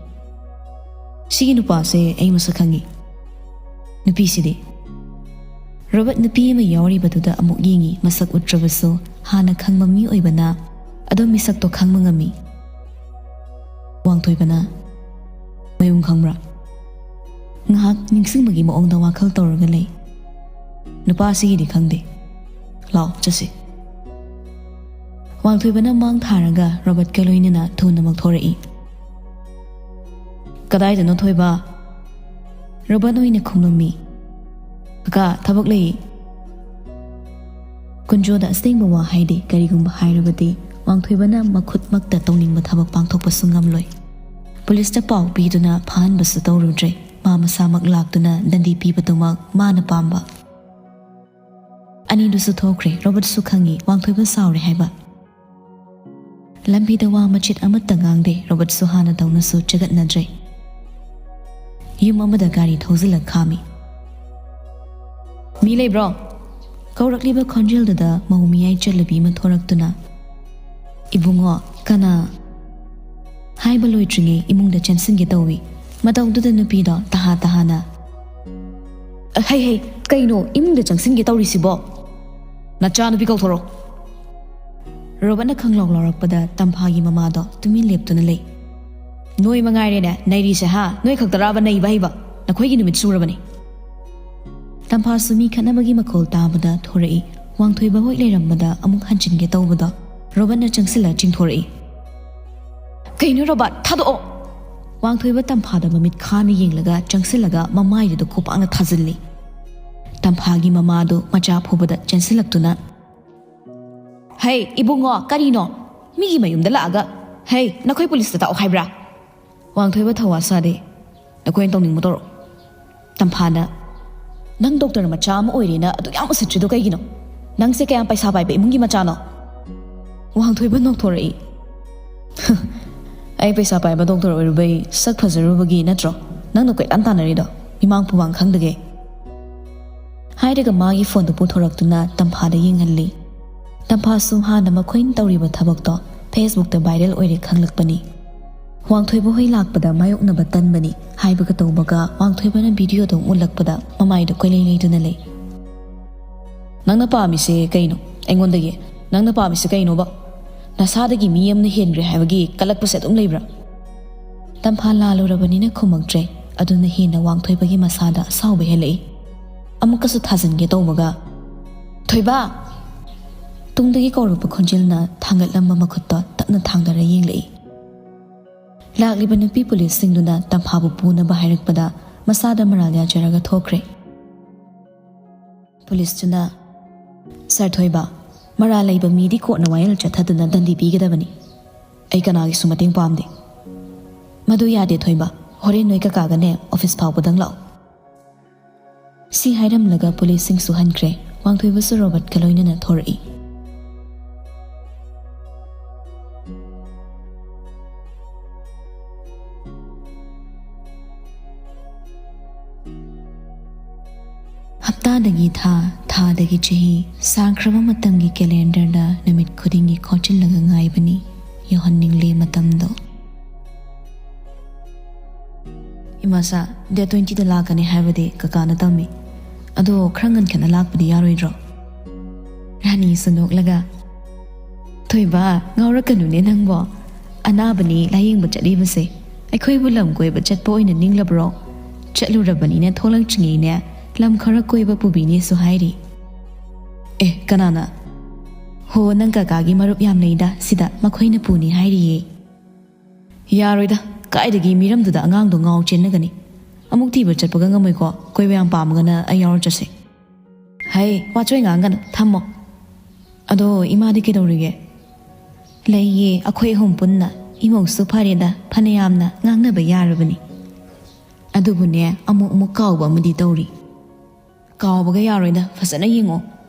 "ꯁꯤꯒꯤ ꯅꯨꯄꯥꯁꯦ ꯑꯩ ꯃꯁꯛ ꯈꯪꯉꯤ꯫ ꯅꯨꯄꯤꯁꯤꯗꯤ?" ꯔꯣꯕꯔꯠ ꯅꯨꯄꯤ ꯑꯃ ꯌꯥꯎꯔꯤꯕꯗꯨꯗ ꯑꯃꯨꯛ ꯌꯦꯡꯉꯤ꯫ ꯃꯁꯛ ꯎꯠꯇ꯭ꯔꯕꯁꯨ ꯍꯥꯟꯅ ꯈꯪꯕ ꯃꯤ ꯑꯣꯏꯕꯅ ꯑꯗꯨꯝ ꯃꯤꯁꯛꯇꯣ ꯈꯪꯕ ꯉꯝꯃꯤ꯫ ꯋꯥꯡꯊꯣꯏꯕꯅ, "ꯃꯌꯨꯝ ꯈꯪꯕ꯭ꯔꯥ?" ꯉꯥꯏꯍꯥꯛ ꯅꯤꯡꯁꯤꯡꯕꯒꯤ ꯃꯑꯣꯡꯗ ꯋꯥꯈꯜ ꯇꯧꯔꯒ ꯂꯩ꯫ "ꯅꯨꯄꯥꯁꯤꯒꯤꯗꯤ ꯈꯪꯗꯦ꯫ ꯂꯥꯛꯑꯣ, ꯆꯠꯁꯤ꯫" ꯋꯥꯡꯊꯣꯏꯕꯅ ꯃꯥꯡ ꯊꯥꯔꯒ ꯔꯣꯕꯔꯠꯀ ꯂꯣꯏꯅꯅ ꯊꯨꯅꯃꯛ ꯊꯣꯔꯛꯏ꯫ "ꯀꯗꯥꯏꯗꯅꯣ ꯊꯣꯏꯕ?" ꯔꯣꯕꯔꯠ ꯑꯣꯏꯅ ꯈꯨꯝꯂꯝꯃꯤ꯫ "ꯀꯀꯥ, ꯊꯕꯛ ꯂꯩ꯫" ꯀꯨꯟꯖꯣꯗ ꯑꯁꯦꯡꯕ ꯋꯥ ꯍꯥꯏꯗꯦ꯫ ꯀꯔꯤꯒꯨꯝꯕ ꯍꯥꯏꯔꯕꯗꯤ ꯋꯥꯡꯊꯣꯏꯕꯅ ꯃꯈꯨꯠꯃꯛꯇ ꯇꯧꯅꯤꯡꯕ ꯊꯕꯛ ꯄꯥꯡꯊꯣꯛꯄꯁꯨ ꯉꯝꯂꯣꯏ꯫ ꯄꯨꯂꯤꯁꯇ ꯄꯥꯎ ꯄꯤꯗꯨꯅ ꯐꯥꯍꯟꯕꯁꯨ ꯇꯧꯔꯨꯗ꯭ꯔꯦ꯫ ꯃꯥ ꯃꯁꯥꯃꯛ ꯂꯥꯛꯇꯨꯅ ꯗꯟꯗꯤ ꯄꯤꯕꯗꯨꯃꯛ ꯃꯥꯅ ꯄꯥꯝꯕ꯫ ꯑꯅꯤꯗꯨꯁꯨ ꯊꯣꯛꯈ꯭ꯔꯦ꯫ ꯔꯣꯕꯔꯠꯁꯨ ꯈꯪꯏ ꯋꯥꯡꯊꯣꯏꯕ ꯁꯥꯎꯔꯦ ꯍꯥꯏꯕ꯫ ꯂꯝꯕꯤꯗ ꯋꯥ ꯃꯆꯦꯠ ꯑꯃꯠꯇ ꯉꯥꯡꯗꯦ꯫ ꯔꯣꯕꯔꯠꯁꯨ ꯍꯥꯟꯅ ꯇꯧꯅꯁꯨ ꯆꯒꯠꯅꯗ꯭ꯔꯦ꯫ ꯌꯨꯝ ꯑꯃꯗ ꯒꯥꯔꯤ ꯊꯧꯖꯤꯜꯂ ꯈꯥꯝꯃꯤ꯫ "ꯃꯤ ꯂꯩꯕ꯭ꯔꯣ?" ꯀꯧꯔꯛꯂꯤꯕ ꯈꯣꯟꯖꯦꯜꯗꯨꯗ ꯃꯧ ꯃꯤꯌꯥꯏ ꯆꯜꯂꯕꯤ ꯑꯃ ꯊꯣꯔꯛꯇꯨꯅ, "ꯏꯕꯨꯡꯉꯣ, ꯀꯅꯥ?" ꯍꯥꯏꯕ ꯂꯣꯏꯗ꯭ꯔꯤꯉꯩ ꯏꯃꯨꯡꯗ ꯆꯦꯟꯁꯤꯟꯒꯦ ꯇꯧꯏ꯫ ꯃꯇꯧꯗꯨꯗ ꯅꯨꯄꯤꯗꯣ ꯇꯍꯥ ꯇꯍꯥꯅ, "ꯍꯩ ꯍꯩ, ꯀꯩꯅꯣ ꯏꯃꯨꯡꯗ ꯆꯪꯁꯤꯟꯒꯦ ꯇꯧꯔꯤꯁꯤꯕꯣ? ꯅꯆꯥꯅꯨꯄꯤ ꯀꯧꯊꯣꯔꯛꯑꯣ꯫" ꯔꯣꯕꯔꯠꯅ ꯈꯪꯂꯥꯎ ꯂꯥꯎꯔꯛꯄꯗ ꯇꯝꯐꯥꯒꯤ ꯃꯃꯥꯗꯣ ꯇꯨꯃꯤꯟ ꯂꯦꯞꯇꯨꯅ ꯂꯩ꯫ "ꯅꯣꯏ ꯃꯉꯥꯏꯔꯦꯅꯦ ꯅꯩꯔꯤꯁꯦ, ꯍꯥ? ꯅꯣꯏ ꯈꯛꯇꯔꯥꯕ ꯅꯩꯕ ꯍꯩꯕ? ꯅꯈꯣꯏꯒꯤ ꯅꯨꯃꯤꯠ ꯁꯨꯔꯕꯅꯤ꯫" ꯇꯝꯐꯥꯁꯨ ꯃꯤ ꯈꯠꯅꯕꯒꯤ ꯃꯈꯣꯜ ꯇꯥꯕꯗ ꯊꯣꯔꯛꯏ꯫ ꯋꯥꯡꯊꯣꯏꯕ ꯍꯣꯏ ꯂꯩꯔꯝꯕꯗ ꯑꯃꯨꯛ ꯍꯟꯖꯤꯟꯒꯦ ꯇꯧꯕꯗꯣ ꯔꯣꯕꯔꯠꯅ ꯆꯪꯁꯤꯜꯂ ꯆꯤꯡꯊꯣꯔꯛꯏ꯫ "ꯀꯩꯅꯣ ꯔꯣꯕꯥꯔꯠ, ꯊꯥꯗꯣꯛꯑꯣ!" ꯋꯥꯡꯊꯣꯏꯕ ꯇꯝꯐꯥꯗ ꯃꯃꯤꯠ ꯈꯥꯅ ꯌꯦꯡꯂꯒ ꯆꯪꯁꯤꯜꯂꯒ ꯃꯃꯥꯏꯗꯨꯗ ꯈꯨꯄꯥꯛꯅ ꯊꯥꯖꯤꯜꯂꯤ꯫ ꯇꯝꯐꯥꯒꯤ ꯃꯃꯥꯗꯨ ꯃꯆꯥ ꯐꯨꯕꯗ ꯆꯦꯟꯁꯤꯜꯂꯛꯇꯨꯅ, "ꯍꯩ, ꯏꯕꯨꯡꯉꯣ, ꯀꯔꯤꯅꯣ? ꯃꯤꯒꯤ ꯃꯌꯨꯝꯗ ꯂꯥꯛꯑꯒ, ꯍꯩ, ꯅꯈꯣꯏ ꯄꯨꯂꯤꯁꯇ ꯇꯥꯛꯑꯣ ꯍꯥꯏꯕ꯭ꯔꯥ?" ꯋꯥꯡꯊꯣꯏꯕ ꯊꯧꯋꯥ ꯁꯥꯗꯦ꯫ "ꯅꯈꯣꯏꯅ ꯇꯧꯅꯤꯡꯕ ꯇꯧꯔꯣ꯫" ꯇꯝꯐꯥꯅ, "ꯅꯪ ꯗꯣꯛꯇꯔ ꯃꯆꯥ ꯑꯃ ꯑꯣꯏꯔꯦꯅ ꯑꯗꯨꯛ ꯌꯥꯝ ꯎꯁꯤꯠꯇ꯭ꯔꯤꯗꯣ ꯀꯩꯒꯤꯅꯣ? ꯅꯪꯁꯦ ꯀꯌꯥꯝ ꯄꯩꯁꯥ ꯄꯥꯏꯕ ꯏꯃꯨꯡꯒꯤ ꯃꯆꯥꯅꯣ?" ꯋꯥꯡꯊꯣꯏꯕ ꯅꯣꯛꯊꯣꯔꯛꯏ꯫ "ꯑꯩ ꯄꯩꯁꯥ ꯄꯥꯏꯕ ꯗꯣꯛꯇꯔ ꯑꯣꯏꯔꯨꯕꯩ ꯁꯛ ꯐꯖꯔꯨꯕꯒꯤ ꯅꯠꯇ꯭ꯔꯣ ꯅꯪꯅ ꯀꯣꯏꯇꯥꯟ ꯇꯥꯟꯅꯔꯤꯗꯣ? ꯃꯤꯃꯥꯡ ꯄꯨꯃꯥꯡ ꯈꯪꯗꯒꯦ꯫" ꯍꯥꯏꯔꯒ ꯃꯥꯒꯤ ꯐꯣꯟꯗꯨ ꯄꯨꯊꯣꯔꯛꯇꯨꯅ ꯇꯝꯐꯥꯗ ꯌꯦꯡꯍꯜꯂꯤ꯫ ꯇꯝꯐꯥꯁꯨ ꯍꯥꯟꯅ ꯃꯈꯣꯏꯅ ꯇꯧꯔꯤꯕ ꯊꯕꯛꯇꯣ ꯐꯦꯁꯕꯨꯛꯇ ꯚꯥꯏꯔꯦꯜ ꯑꯣꯏꯔꯦ ꯈꯪꯂꯛꯄꯅꯤ꯫ "ꯋꯥꯡꯊꯣꯏꯕ ꯍꯣꯏ ꯂꯥꯛꯄꯗ ꯃꯥꯌꯣꯛꯅꯕ ꯇꯟꯕꯅꯤ" ꯍꯥꯏꯕꯒ ꯇꯧꯕꯒ ꯋꯥꯡꯊꯣꯏꯕꯅ ꯚꯤꯗꯤꯑꯣꯗꯣ ꯎꯠꯂꯛꯄꯗ ꯃꯃꯥꯏꯗꯣ ꯀꯣꯏꯂꯩ ꯂꯩꯗꯨꯅ ꯂꯩ꯫ "ꯅꯪꯅ ꯄꯥꯝꯃꯤꯁꯦ ꯀꯩꯅꯣ ꯑꯩꯉꯣꯟꯗꯒꯤ? ꯅꯪꯅ ꯄꯥꯝꯃꯤꯁꯦ ꯀꯩꯅꯣꯕ? ꯅꯁꯥꯗꯒꯤ ꯃꯤ ꯑꯃꯅ ꯍꯦꯟꯈ꯭ꯔꯦ ꯍꯥꯏꯕꯒꯤ ꯀꯜꯂꯛꯄꯁꯦ ꯑꯗꯨꯝ ꯂꯩꯕ꯭ꯔꯥ?" ꯇꯝꯐꯥ ꯂꯥꯜꯂꯨꯔꯕꯅꯤꯅ ꯈꯨꯝꯃꯛꯇ꯭ꯔꯦ꯫ ꯑꯗꯨꯅ ꯍꯦꯟꯅ ꯋꯥꯡꯊꯣꯏꯕꯒꯤ ꯃꯁꯥꯗ ꯑꯁꯥꯎꯕ ꯍꯦꯜꯂꯛꯏ꯫ ꯑꯃꯨꯛꯀꯁꯨ ꯊꯥꯖꯤꯟꯒꯦ ꯇꯧꯕꯒ, "ꯊꯣꯏꯕ!" ꯇꯨꯡꯗꯒꯤ ꯀꯧꯔꯛꯄ ꯈꯣꯟꯖꯦꯜꯅ ꯊꯥꯡꯒꯠꯂꯝꯕ ꯃꯈꯨꯠꯇꯣ ꯇꯞꯅ ꯊꯥꯡꯗꯔ ꯌꯦꯡꯂꯛꯏ꯫ ꯂꯥꯛꯂꯤꯕ ꯅꯨꯄꯤ ꯄꯨꯂꯤꯁꯁꯤꯡꯗꯨꯅ ꯇꯝꯐꯥꯕꯨ ꯄꯨꯅꯕ ꯍꯥꯏꯔꯛꯄꯗ ꯃꯁꯥꯗ ꯃꯔꯥꯜ ꯌꯥꯖꯔꯒ ꯊꯣꯛꯈ꯭ꯔꯦ꯫ ꯄꯨꯂꯤꯁꯇꯨꯅ, "ꯁꯥꯔ ꯊꯣꯏꯕ, ꯃꯔꯥꯜ ꯂꯩꯕ ꯃꯤꯗꯤ ꯀꯣꯔꯠꯅ ꯋꯥꯌꯦꯜ ꯆꯠꯊꯗꯨꯅ ꯗꯟꯗꯤ ꯄꯤꯒꯗꯕꯅꯤ꯫ ꯑꯩ ꯀꯅꯥꯒꯤꯁꯨ ꯃꯇꯦꯡ ꯄꯥꯝꯗꯦ꯫ ꯃꯗꯨ ꯌꯥꯗꯦ ꯊꯣꯏꯕ, ꯍꯣꯔꯦꯟ ꯅꯣꯏ ꯀꯀꯥꯒꯅꯦ ꯑꯣꯐꯤꯁ ꯐꯥꯎꯕꯗꯪ ꯂꯥꯛꯑꯣ"꯫ ꯁꯤ ꯍꯥꯏꯔꯝꯂꯒ ꯄꯨꯂꯤꯁꯁꯤꯡꯁꯨ ꯍꯟꯈ꯭ꯔꯦ꯫ ꯋꯥꯡꯊꯣꯏꯕꯁꯨ ꯔꯣꯕꯔꯠꯀ ꯂꯣꯏꯅꯅ ꯊꯣꯔꯛꯏ꯫ ꯍꯞꯇꯥꯗꯒꯤ ꯊꯥ, ꯊꯥꯗꯒꯤ ꯆꯍꯤ, ꯁꯥꯡꯈ꯭ꯔꯕ ꯃꯇꯝꯒꯤ ꯀꯦꯂꯦꯟꯗꯔꯗ ꯅꯨꯃꯤꯠ ꯈꯨꯗꯤꯡꯒꯤ ꯈꯣꯠꯆꯤꯜꯂꯒ ꯉꯥꯏꯕꯅꯤ ꯌꯧꯍꯟꯅꯤꯡꯂꯦ ꯃꯇꯝꯗꯣ꯫ "ꯏꯃꯥꯆꯥ, ꯗꯦꯠ ꯇ꯭ꯋꯦꯟꯇꯤꯗ ꯂꯥꯛꯀꯅꯤ ꯍꯥꯏꯕꯗꯤ ꯀꯀꯥꯅ ꯇꯝꯃꯤ꯫ ꯑꯗꯣ ꯈꯔ ꯉꯟꯈꯠꯅ ꯂꯥꯛꯄꯗꯤ ꯌꯥꯔꯣꯏꯗ꯭ꯔꯣ?" ꯔꯥꯅꯤꯁꯨ ꯅꯣꯛꯂꯒ, "ꯊꯣꯏꯕ, ꯉꯥꯎꯔꯛꯀꯅꯨꯅꯦ ꯅꯪꯕꯣ꯫ ꯑꯅꯥꯕꯅꯤ ꯂꯥꯌꯦꯡꯕ ꯆꯠꯂꯤꯕꯁꯦ꯫ ꯑꯩꯈꯣꯏꯕꯨ ꯂꯝ ꯀꯣꯏꯕ ꯆꯠꯄ ꯑꯣꯏꯅ ꯅꯤꯡꯂꯕ꯭ꯔꯣ? ꯆꯠꯂꯨꯔꯕꯅꯤꯅ ꯊꯣꯛꯂꯛꯇ꯭ꯔꯤꯉꯩꯅꯦ ꯂꯝ ꯈꯔ ꯀꯣꯏꯕ ꯄꯨꯕꯤꯅꯦꯁꯨ ꯍꯥꯏꯔꯤ"꯫ "ꯑꯦ, ꯀꯅꯥꯅ?" "ꯍꯣ, ꯅꯪ ꯀꯀꯥꯒꯤ ꯃꯔꯨꯞ ꯌꯥꯝ ꯂꯩꯗ ꯁꯤꯗ, ꯃꯈꯣꯏꯅ ꯄꯨꯅꯤ ꯍꯥꯏꯔꯤꯌꯦ"꯫ "ꯌꯥꯔꯣꯏꯗ, ꯀꯥꯏꯗꯒꯤ ꯃꯤꯔꯝꯗꯨꯗ ꯑꯉꯥꯡꯗꯣ ꯉꯥꯎ ꯆꯦꯟꯅꯒꯅꯤ꯫ ꯑꯃꯨꯛ ꯊꯤꯕ ꯆꯠꯄꯒ ꯉꯝꯃꯣꯏꯀꯣ, ꯀꯣꯏꯕ ꯌꯥꯝ ꯄꯥꯝꯃꯒꯅ ꯑꯩ ꯌꯥꯎꯔ ꯆꯠꯁꯦ"꯫ "ꯍꯩ, ꯋꯥꯆꯣꯏ ꯉꯥꯡꯒꯅꯨ, ꯊꯝꯃꯣ꯫ ꯑꯗꯣ ꯏꯃꯥꯗꯤ ꯀꯩꯗꯧꯔꯤꯒꯦ?" "ꯂꯩꯌꯦ, ꯑꯩꯈꯣꯏ ꯑꯍꯨꯝ ꯄꯨꯟꯅ꯫ ꯏꯃꯧꯁꯨ ꯐꯔꯦꯗ, ꯐꯅꯌꯥꯝꯅ ꯉꯥꯡꯅꯕ ꯌꯥꯔꯕꯅꯤ꯫ ꯑꯗꯨꯕꯨꯅꯦ, ꯑꯃꯨꯛ ꯑꯃꯨꯛ ꯀꯥꯎꯕ ꯑꯃꯗꯤ ꯇꯧꯔꯤ"꯫ "ꯀꯥꯎꯕꯒ ꯌꯥꯔꯣꯏꯗ, ꯐꯖꯅ ꯌꯦꯡꯉꯣ꯫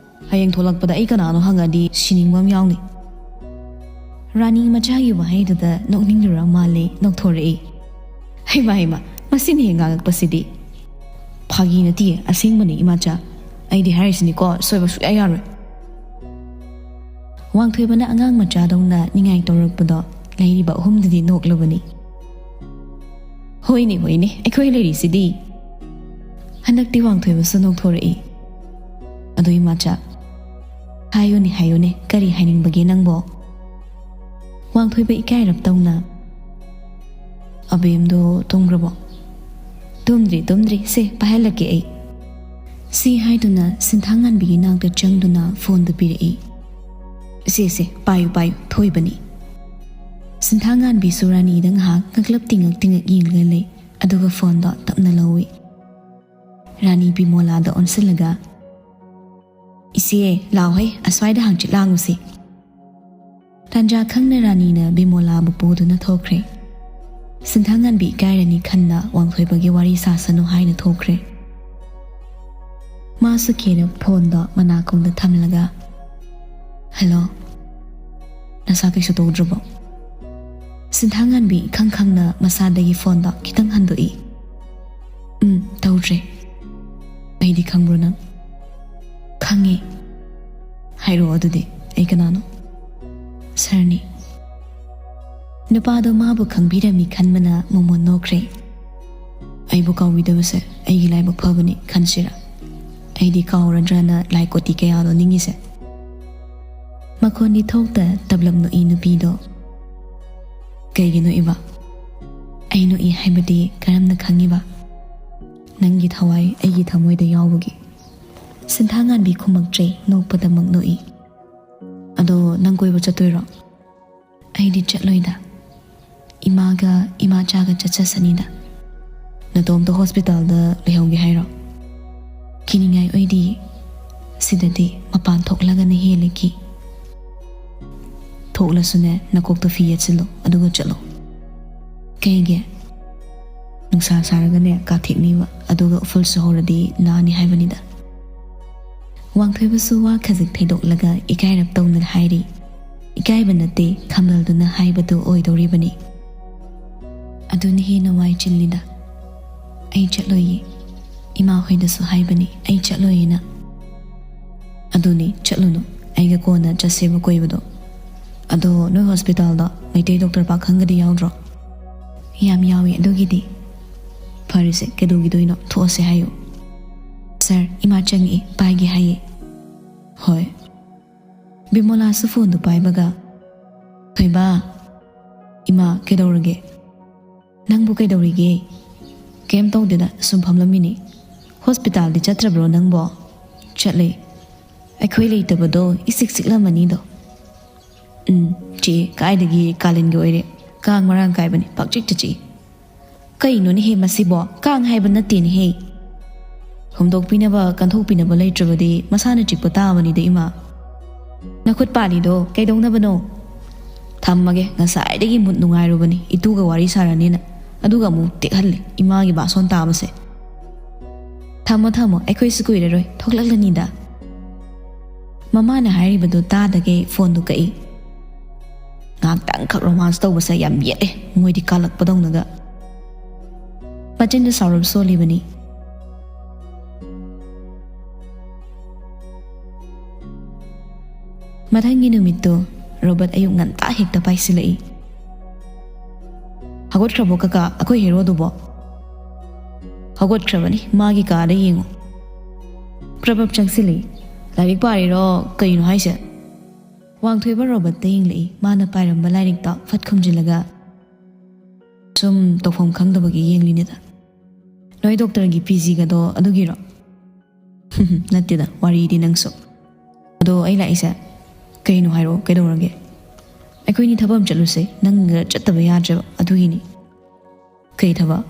ꯍꯌꯦꯡ ꯊꯣꯛꯂꯛꯄꯗ ꯑꯩ ꯀꯅꯥꯅꯣ ꯍꯪꯉꯗꯤ ꯁꯤꯅꯤꯡꯕ ꯑꯃ ꯌꯥꯎꯅꯤ"꯫ ꯔꯥꯅꯤ ꯃꯆꯥꯒꯤ ꯋꯥꯍꯩꯗꯨꯗ ꯅꯣꯛꯅꯤꯡꯂꯨꯔ ꯃꯥꯜꯂꯦ, ꯅꯣꯛꯊꯣꯔꯛꯏ꯫ "ꯍꯩꯃꯥ, ꯍꯩꯃꯥ, ꯃꯁꯤꯅ ꯍꯦꯛ ꯉꯥꯡꯉꯛꯄꯁꯤꯗꯤ"꯫ "ꯐꯥꯒꯤ ꯅꯠꯇꯤꯌꯦ, ꯑꯁꯦꯡꯕꯅꯤ ꯏꯃꯥꯆꯥ꯫ ꯑꯩꯗꯤ ꯍꯥꯏꯔꯤꯁꯤꯅꯤꯀꯣ, ꯁꯣꯏꯕ ꯁꯨꯛꯌꯥ ꯌꯥꯔꯣꯏ"꯫ ꯋꯥꯡꯊꯣꯏꯕꯅ ꯑꯉꯥꯡ ꯃꯆꯥꯗꯧꯅ ꯅꯤꯡꯉꯥꯏ ꯇꯧꯔꯛꯄꯗꯣ ꯂꯩꯔꯤꯕ ꯑꯍꯨꯝꯗꯨꯗꯤ ꯅꯣꯛꯂꯕꯅꯤ꯫ "ꯍꯣꯏꯅꯦ, ꯍꯣꯏꯅꯦ, ꯑꯩꯈꯣꯏ ꯂꯩꯔꯤꯁꯤꯗꯤ"꯫ ꯍꯟꯗꯛꯇꯤ ꯋꯥꯡꯊꯣꯏꯕꯁꯨ ꯅꯣꯛꯊꯣꯔꯛꯏ꯫ "ꯑꯗꯣ ꯏꯃꯥꯆꯥ, ꯍꯥꯏꯌꯨꯅꯦ, ꯍꯥꯏꯌꯨꯅꯦ, ꯀꯔꯤ ꯍꯥꯏꯅꯤꯡꯕꯒꯦ ꯅꯪꯕꯣ?" ꯋꯥꯡꯊꯣꯏꯕ ꯏꯀꯥꯏꯔꯞ ꯇꯧꯅ, "ꯑꯕꯦꯝꯗꯣ ꯇꯨꯝꯈ꯭ꯔꯕꯣ?" "ꯇꯨꯝꯗ꯭ꯔꯤ, ꯇꯨꯝꯗ꯭ꯔꯤ, ꯁꯦ, ꯄꯥꯏꯍꯜꯂꯛꯀꯦ ꯑꯩ"꯫ ꯁꯤ ꯍꯥꯏꯗꯨꯅ ꯁꯤꯟꯊꯥꯡꯉꯥꯟꯕꯤꯒꯤ ꯅꯥꯛꯇ ꯆꯪꯗꯨꯅ ꯐꯣꯟꯗꯨ ꯄꯤꯔꯛꯏ꯫ "ꯁꯦ, ꯁꯦ, ꯄꯥꯏꯌꯨ, ꯄꯥꯏꯌꯨ, ꯊꯣꯏꯕꯅꯤ"꯫ ꯁꯤꯟꯊꯥꯉꯥꯟꯕꯤꯁꯨ ꯔꯥꯅꯤꯗ ꯉꯥꯏꯍꯥꯛ ꯉꯛꯂꯞ ꯇꯤꯡꯉꯛ ꯇꯤꯡꯉꯛ ꯌꯦꯡꯂꯒ ꯂꯩ, ꯑꯗꯨꯒ ꯐꯣꯟꯗꯣ ꯇꯞꯅ ꯂꯧꯏ꯫ ꯔꯥꯅꯤ ꯕꯤꯃꯣꯂꯥꯗ ꯑꯣꯟꯁꯤꯜꯂꯒ, "ꯏꯆꯦ, ꯂꯥꯎꯍꯦ, ꯑꯁ꯭ꯋꯥꯏꯗ ꯍꯪꯆꯤꯠ ꯂꯥꯡꯉꯨꯁꯤ"꯫ ꯇꯥꯟꯖꯥ ꯈꯪꯅ ꯔꯥꯅꯤꯅ ꯕꯤꯃꯣꯂꯥꯕꯨ ꯄꯨꯗꯨꯅ ꯊꯣꯛꯈ꯭ꯔꯦ꯫ ꯁꯤꯟꯊꯥꯉꯥꯟꯕꯤ ꯏꯀꯥꯏꯔꯅꯤ ꯈꯟꯅ ꯋꯥꯡꯊꯣꯏꯕꯒꯤ ꯋꯥꯔꯤ ꯁꯥꯁꯅꯨ ꯍꯥꯏꯅ ꯊꯣꯛꯈ꯭ꯔꯦ꯫ ꯃꯥꯁꯨ ꯀꯦꯅ ꯐꯣꯟꯗꯣ ꯃꯅꯥꯀꯣꯡꯗ ꯊꯝꯂꯒ, "ꯍꯜꯂꯣ, ꯅꯁꯥ ꯀꯩꯁꯨ ꯇꯧꯗ꯭ꯔꯕꯣ?" ꯁꯤꯟꯊꯥꯉꯥꯟꯕꯤ ꯏꯈꯪ ꯈꯪꯅ ꯃꯁꯥꯗꯒꯤ ꯐꯣꯟꯗꯣ ꯈꯤꯇꯪ ꯍꯟꯗꯣꯛꯏ꯫ "ꯎꯝ, ꯇꯧꯗ꯭ꯔꯦ"꯫ "ꯑꯩꯗꯤ ꯈꯪꯕ꯭ꯔꯣ ꯅꯪ?" "ꯈꯪꯉꯦ"꯫ "ꯍꯥꯏꯔꯛꯑꯣ ꯑꯗꯨꯗꯤ, ꯑꯩ ꯀꯅꯥꯅꯣ?" "ꯁꯥꯔꯅꯤ"꯫ ꯅꯨꯄꯥꯗꯣ ꯃꯥꯕꯨ ꯈꯪꯕꯤꯔꯝꯃꯤ ꯈꯟꯕꯅ ꯃꯣꯃꯣꯟ ꯅꯣꯛꯈ꯭ꯔꯦ꯫ "ꯑꯩꯕꯨ ꯀꯥꯎꯕꯤꯗꯕꯁꯦ ꯑꯩꯒꯤ ꯂꯥꯏꯕꯛ ꯐꯕꯅꯤ ꯈꯟꯁꯤꯔꯥ? ꯑꯩꯗꯤ ꯀꯥꯎꯔꯗ꯭ꯔꯅ ꯂꯥꯏ ꯀꯣꯇꯤ ꯀꯌꯥꯅꯣ ꯅꯤꯡꯉꯤꯁꯦ"꯫ ꯃꯈꯣꯟꯗꯤ ꯊꯣꯛꯇ ꯇꯞꯂꯞ ꯅꯣꯛꯏ ꯅꯨꯄꯤꯗꯣ꯫ "ꯀꯩꯒꯤ ꯅꯣꯛꯏꯕ?" "ꯑꯩ ꯅꯣꯛꯏ ꯍꯥꯏꯕꯗꯤ ꯀꯔꯝꯅ ꯈꯪꯉꯤꯕ?" "ꯅꯪꯒꯤ ꯊꯋꯥꯏ ꯑꯩꯒꯤ ꯊꯃꯣꯏꯗ ꯌꯥꯎꯕꯒꯤ"꯫ ꯁꯤꯟꯊꯥꯉꯥꯟꯕꯤ ꯈꯨꯝꯃꯛꯇ꯭ꯔꯦ, ꯅꯣꯛꯄꯗꯃꯛ ꯅꯣꯛꯏ꯫ "ꯑꯗꯣ ꯅꯪ ꯀꯣꯏꯕ ꯆꯠꯇꯣꯏꯔꯣ?" "ꯑꯩꯗꯤ ꯆꯠꯂꯣꯏꯗ꯫ ꯏꯃꯥꯒ ꯏꯃꯥꯆꯥꯒ ꯆꯠꯆꯁꯅꯤꯗ"꯫ "ꯅꯇꯣꯝꯇ ꯍꯣꯁꯄꯤꯇꯥꯜꯗ ꯂꯩꯍꯧꯒꯦ ꯍꯥꯏꯔꯣ?" "ꯀꯤꯅꯤꯡꯉꯥꯏ ꯑꯣꯏꯗꯤꯌꯦ꯫ ꯁꯤꯗꯗꯤ ꯃꯄꯥꯟ ꯊꯣꯛꯂꯒꯅ ꯍꯦꯜꯂꯦ ꯀꯤ"꯫ "ꯊꯣꯛꯂꯁꯨꯅꯦ, ꯅꯀꯣꯛꯇ ꯐꯤ ꯌꯦꯠꯁꯤꯜꯂꯣ, ꯑꯗꯨꯒ ꯆꯠꯂꯣ"꯫ "ꯀꯩꯒꯤ?" "ꯅꯨꯡꯁꯥ ꯁꯥꯔꯒꯅꯦ ꯀꯥꯊꯦꯛꯅꯤꯕ, ꯑꯗꯨꯒ ꯎꯐꯨꯜꯁꯨ ꯍꯧꯔꯗꯤ ꯅꯥꯅꯤ ꯍꯥꯏꯕꯅꯤꯗ"꯫ ꯋꯥꯡꯊꯣꯏꯕꯁꯨ ꯋꯥ ꯈꯖꯤꯛ ꯊꯩꯗꯣꯛꯂꯒ ꯏꯀꯥꯏꯔꯞ ꯇꯧꯅ ꯍꯥꯏꯔꯤ꯫ ꯏꯀꯥꯏꯕ ꯅꯠꯇꯦ, ꯈꯝꯕꯜꯗꯨꯅ ꯍꯥꯏꯕꯗꯨ ꯑꯣꯏꯗꯧꯔꯤꯕꯅꯤ꯫ "ꯑꯗꯨꯅ ꯍꯦꯟꯅ ꯋꯥꯏ ꯆꯤꯜꯂꯤꯗ"꯫ "ꯑꯩ ꯆꯠꯂꯣꯏꯌꯦ꯫ ꯏꯃꯥ ꯍꯣꯏꯗꯁꯨ ꯍꯥꯏꯕꯅꯤ ꯑꯩ ꯆꯠꯂꯣꯏꯌꯦꯅ"꯫ "ꯑꯗꯨꯅꯤ, ꯆꯠꯂꯨꯅꯨ꯫ ꯑꯩꯒ ꯀꯣꯟꯅ ꯆꯠꯁꯦꯕ ꯀꯣꯏꯕꯗꯣ꯫ ꯑꯗꯣ ꯅꯣꯏ ꯍꯣꯁꯄꯤꯇꯥꯜꯗꯣ ꯃꯩꯇꯩ ꯗꯣꯛꯇꯔ ꯄꯥꯈꯪꯒꯗꯤ ꯌꯥꯎꯗ꯭ꯔꯣ?" "ꯌꯥꯝ ꯌꯥꯎꯏ ꯑꯗꯨꯒꯤꯗꯤ"꯫ "ꯐꯔꯦꯁꯦ, ꯀꯩꯗꯧꯈꯤꯗꯣꯏꯅꯣ? ꯊꯣꯛꯑꯁꯦ ꯍꯥꯏꯌꯨ"꯫ "ꯁꯥꯔ, ꯏꯃꯥ ꯆꯪꯉꯛꯑꯦ, ꯄꯥꯏꯒꯦ ꯍꯥꯏꯌꯦ"꯫ "ꯍꯣꯏ"꯫ ꯕꯤꯃꯣꯂꯥꯁꯨ ꯐꯣꯟꯗꯨ ꯄꯥꯏꯕꯒ, "ꯊꯣꯏꯕ"꯫ "ꯏꯃꯥ, ꯀꯩꯗꯧꯔꯒꯦ?" "ꯅꯪꯕꯨ ꯀꯩꯗꯧꯔꯤꯒꯦ?" "ꯀꯩꯝ ꯇꯧꯗꯦꯗ, ꯁꯨꯝ ꯐꯝꯂꯝꯃꯤꯅꯦ"꯫ "ꯍꯣꯁꯄꯤꯇꯥꯜꯗꯤ ꯆꯠꯇ꯭ꯔꯕ꯭ꯔꯣ ꯅꯪꯕꯣ?" "ꯆꯠꯂꯦ"꯫ "ꯑꯩꯈꯣꯏ ꯂꯩꯇꯕꯗꯣ ꯏꯆꯤꯛ ꯆꯤꯛꯂꯝꯃꯅꯤꯗꯣ"꯫ ꯎꯝ, ꯆꯤꯛꯏ꯫ ꯀꯥꯏꯗꯒꯤ ꯀꯥꯂꯦꯟꯒꯤ ꯑꯣꯏꯔꯦ꯫ ꯀꯥꯡ ꯃꯔꯥꯡ ꯀꯥꯏꯕꯅꯤ, ꯄꯪꯆꯤꯛꯇ ꯆꯤꯛꯏ꯫ ꯀꯩꯅꯣꯅꯦꯍꯦ ꯃꯁꯤꯕꯣ? ꯀꯥꯡ ꯍꯥꯏꯕ ꯅꯠꯇꯦꯅꯦꯍꯦ꯫ ꯍꯨꯝꯗꯣꯛꯄꯤꯅꯕ, ꯀꯟꯊꯣꯛꯄꯤꯅꯕ ꯂꯩꯇ꯭ꯔꯕꯗꯤ ꯃꯁꯥꯅ ꯆꯤꯛꯄ ꯇꯥꯕꯅꯤꯗ, ꯏꯃꯥ꯫ ꯅꯈꯨꯠ ꯄꯥꯜꯂꯤꯗꯣ ꯀꯩꯗꯧꯅꯕꯅꯣ? ꯊꯝꯃꯒꯦ, ꯉꯁꯥꯏꯗꯒꯤ ꯃꯨꯠ ꯅꯨꯡꯉꯥꯏꯔꯨꯕꯅꯤ ꯏꯇꯨꯒ ꯋꯥꯔꯤ ꯁꯥꯔꯅꯤꯅ, ꯑꯗꯨꯒ ꯑꯃꯨꯛ ꯇꯦꯛꯍꯜꯂꯦ ꯏꯃꯥꯒꯤ ꯕꯥꯁꯣꯟ ꯇꯥꯕꯁꯦ꯫ ꯊꯝꯃꯣ ꯊꯝꯃꯣ, ꯑꯩꯈꯣꯏꯁꯨ ꯀꯨꯏꯔꯔꯣꯏ ꯊꯣꯛꯂꯛꯂꯅꯤꯗ꯫ ꯃꯃꯥꯅ ꯍꯥꯏꯔꯤꯕꯗꯨ ꯇꯥꯗꯒꯩ ꯐꯣꯟꯗꯨ ꯀꯛꯏ꯫ ꯉꯥꯏꯍꯥꯛꯇꯪꯈꯛ ꯔꯣꯃꯥꯟꯁ ꯇꯧꯕꯁꯦ ꯌꯥꯝ ꯌꯦꯠꯂꯦ, ꯃꯣꯏꯗꯤ ꯀꯥꯜꯂꯛꯄꯗꯧꯅꯒ꯫ ꯃꯆꯤꯟꯗ ꯁꯥꯎꯔꯞ ꯁꯣꯜꯂꯤꯕꯅꯤ꯫ ꯃꯊꯪꯒꯤ ꯅꯨꯃꯤꯠꯇꯨ ꯔꯣꯕꯔꯠ ꯑꯌꯨꯛ ꯉꯟꯇꯥ ꯍꯦꯛꯇ ꯄꯥꯏꯁꯤꯜꯂꯛꯏ꯫ "ꯍꯧꯒꯠꯈ꯭ꯔꯕꯣ ꯀꯀꯥ, ꯑꯩꯈꯣꯏ ꯍꯦꯔꯣꯗꯨꯕꯣ?" "ꯍꯧꯒꯠꯈ꯭ꯔꯕꯅꯤ, ꯃꯥꯒꯤ ꯀꯥꯗ ꯌꯦꯡꯉꯣ꯫" ꯄ꯭ꯔꯕꯞ ꯆꯪꯁꯤꯜꯂꯤ꯫ "ꯂꯥꯏꯔꯤꯛ ꯄꯥꯔꯤꯔꯣ? ꯀꯩꯅꯣ ꯍꯥꯏꯁꯦ?" ꯋꯥꯡꯊꯣꯏꯕ ꯔꯣꯕꯔꯠꯇ ꯌꯦꯡꯂꯛꯏ, ꯃꯥꯅ ꯄꯥꯏꯔꯝꯕ ꯂꯥꯏꯔꯤꯛꯇꯣ ꯐꯠ ꯈꯨꯝꯖꯤꯜꯂꯒ꯫ "ꯁꯨꯝ ꯇꯧꯐꯝ ꯈꯪꯗꯕꯒꯤ ꯌꯦꯡꯂꯤꯅꯤꯗ꯫ ꯅꯣꯏ ꯗꯣꯛꯇꯔꯒꯤ ꯄꯤ ꯖꯤꯒꯗꯣ ꯑꯗꯨꯒꯤꯔꯣ?" "ꯅꯠꯇꯦꯗ, ꯋꯥꯔꯤꯗꯤ ꯅꯪꯁꯨ꯫ ꯑꯗꯣ ꯑꯩ ꯂꯥꯛꯏꯁꯦ ꯀꯩꯅꯣ ꯍꯥꯏꯔꯛꯑꯣ, ꯀꯩꯗꯧꯔꯒꯦ?" "ꯑꯩꯈꯣꯏꯅꯤ ꯊꯕꯛ ꯑꯃ ꯆꯠꯂꯨꯁꯦ, ꯅꯪꯒ ꯆꯠꯇꯕ ꯌꯥꯗ꯭ꯔꯦꯕ ꯑꯗꯨꯒꯤꯅꯤ꯫" "ꯀꯩ ꯊꯕꯛ?"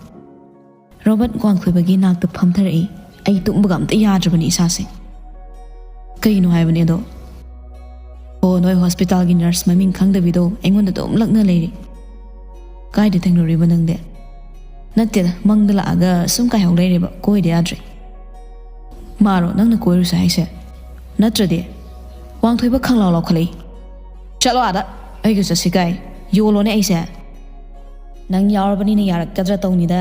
ꯔꯣꯕꯔꯠ ꯋꯥꯡꯈꯣꯏꯕꯒꯤ ꯅꯥꯛꯇ ꯐꯝꯊꯔꯛꯏ꯫ ꯑꯩ ꯇꯨꯝꯕꯒ ꯑꯝꯇ ꯌꯥꯗ꯭ꯔꯕꯅꯤ ꯏꯁꯥꯁꯦ꯫ "ꯀꯩꯅꯣ ꯍꯥꯏꯕꯅꯦ ꯑꯗꯣ?" "ꯑꯣ, ꯅꯣꯏ ꯍꯣꯁꯄꯤꯇꯥꯜꯒꯤ ꯅꯔꯁ ꯃꯃꯤꯡ ꯈꯪꯗꯕꯤꯗꯣ ꯑꯩꯉꯣꯟꯗ ꯑꯗꯨꯝ ꯂꯛꯅ ꯂꯩꯔꯦ꯫" "ꯀꯥꯏꯗ ꯊꯦꯡꯅꯔꯨꯏꯕ ꯅꯪꯗꯤ?" "ꯅꯠꯇꯦꯗ, ꯃꯪꯗ ꯂꯥꯛꯑꯒ ꯁꯨꯝ ꯀꯥꯏꯍꯧ ꯂꯩꯔꯦꯕ, ꯀꯣꯏꯗ ꯌꯥꯗ꯭ꯔꯦ꯫" "ꯃꯥꯔꯣ ꯅꯪꯅ ꯀꯣꯏꯔꯨꯁꯦ ꯍꯥꯏꯁꯦ? ꯅꯠꯇ꯭ꯔꯗꯤ?" ꯋꯥꯡꯊꯣꯏꯕ ꯈꯪꯂꯥꯎ ꯂꯥꯎꯈꯠꯂꯛꯏ꯫ "ꯆꯠꯂꯣ ꯑꯥꯗ, ꯑꯩꯒ ꯆꯠꯁꯤ ꯀꯥꯏ? ꯌꯣꯜꯂꯣꯅꯦ ꯑꯩꯁꯦ꯫ ꯅꯪ ꯌꯥꯎꯔꯕꯅꯤꯅ ꯌꯥꯔꯛꯀꯗ꯭ꯔꯥ ꯇꯧꯅꯤꯗ꯫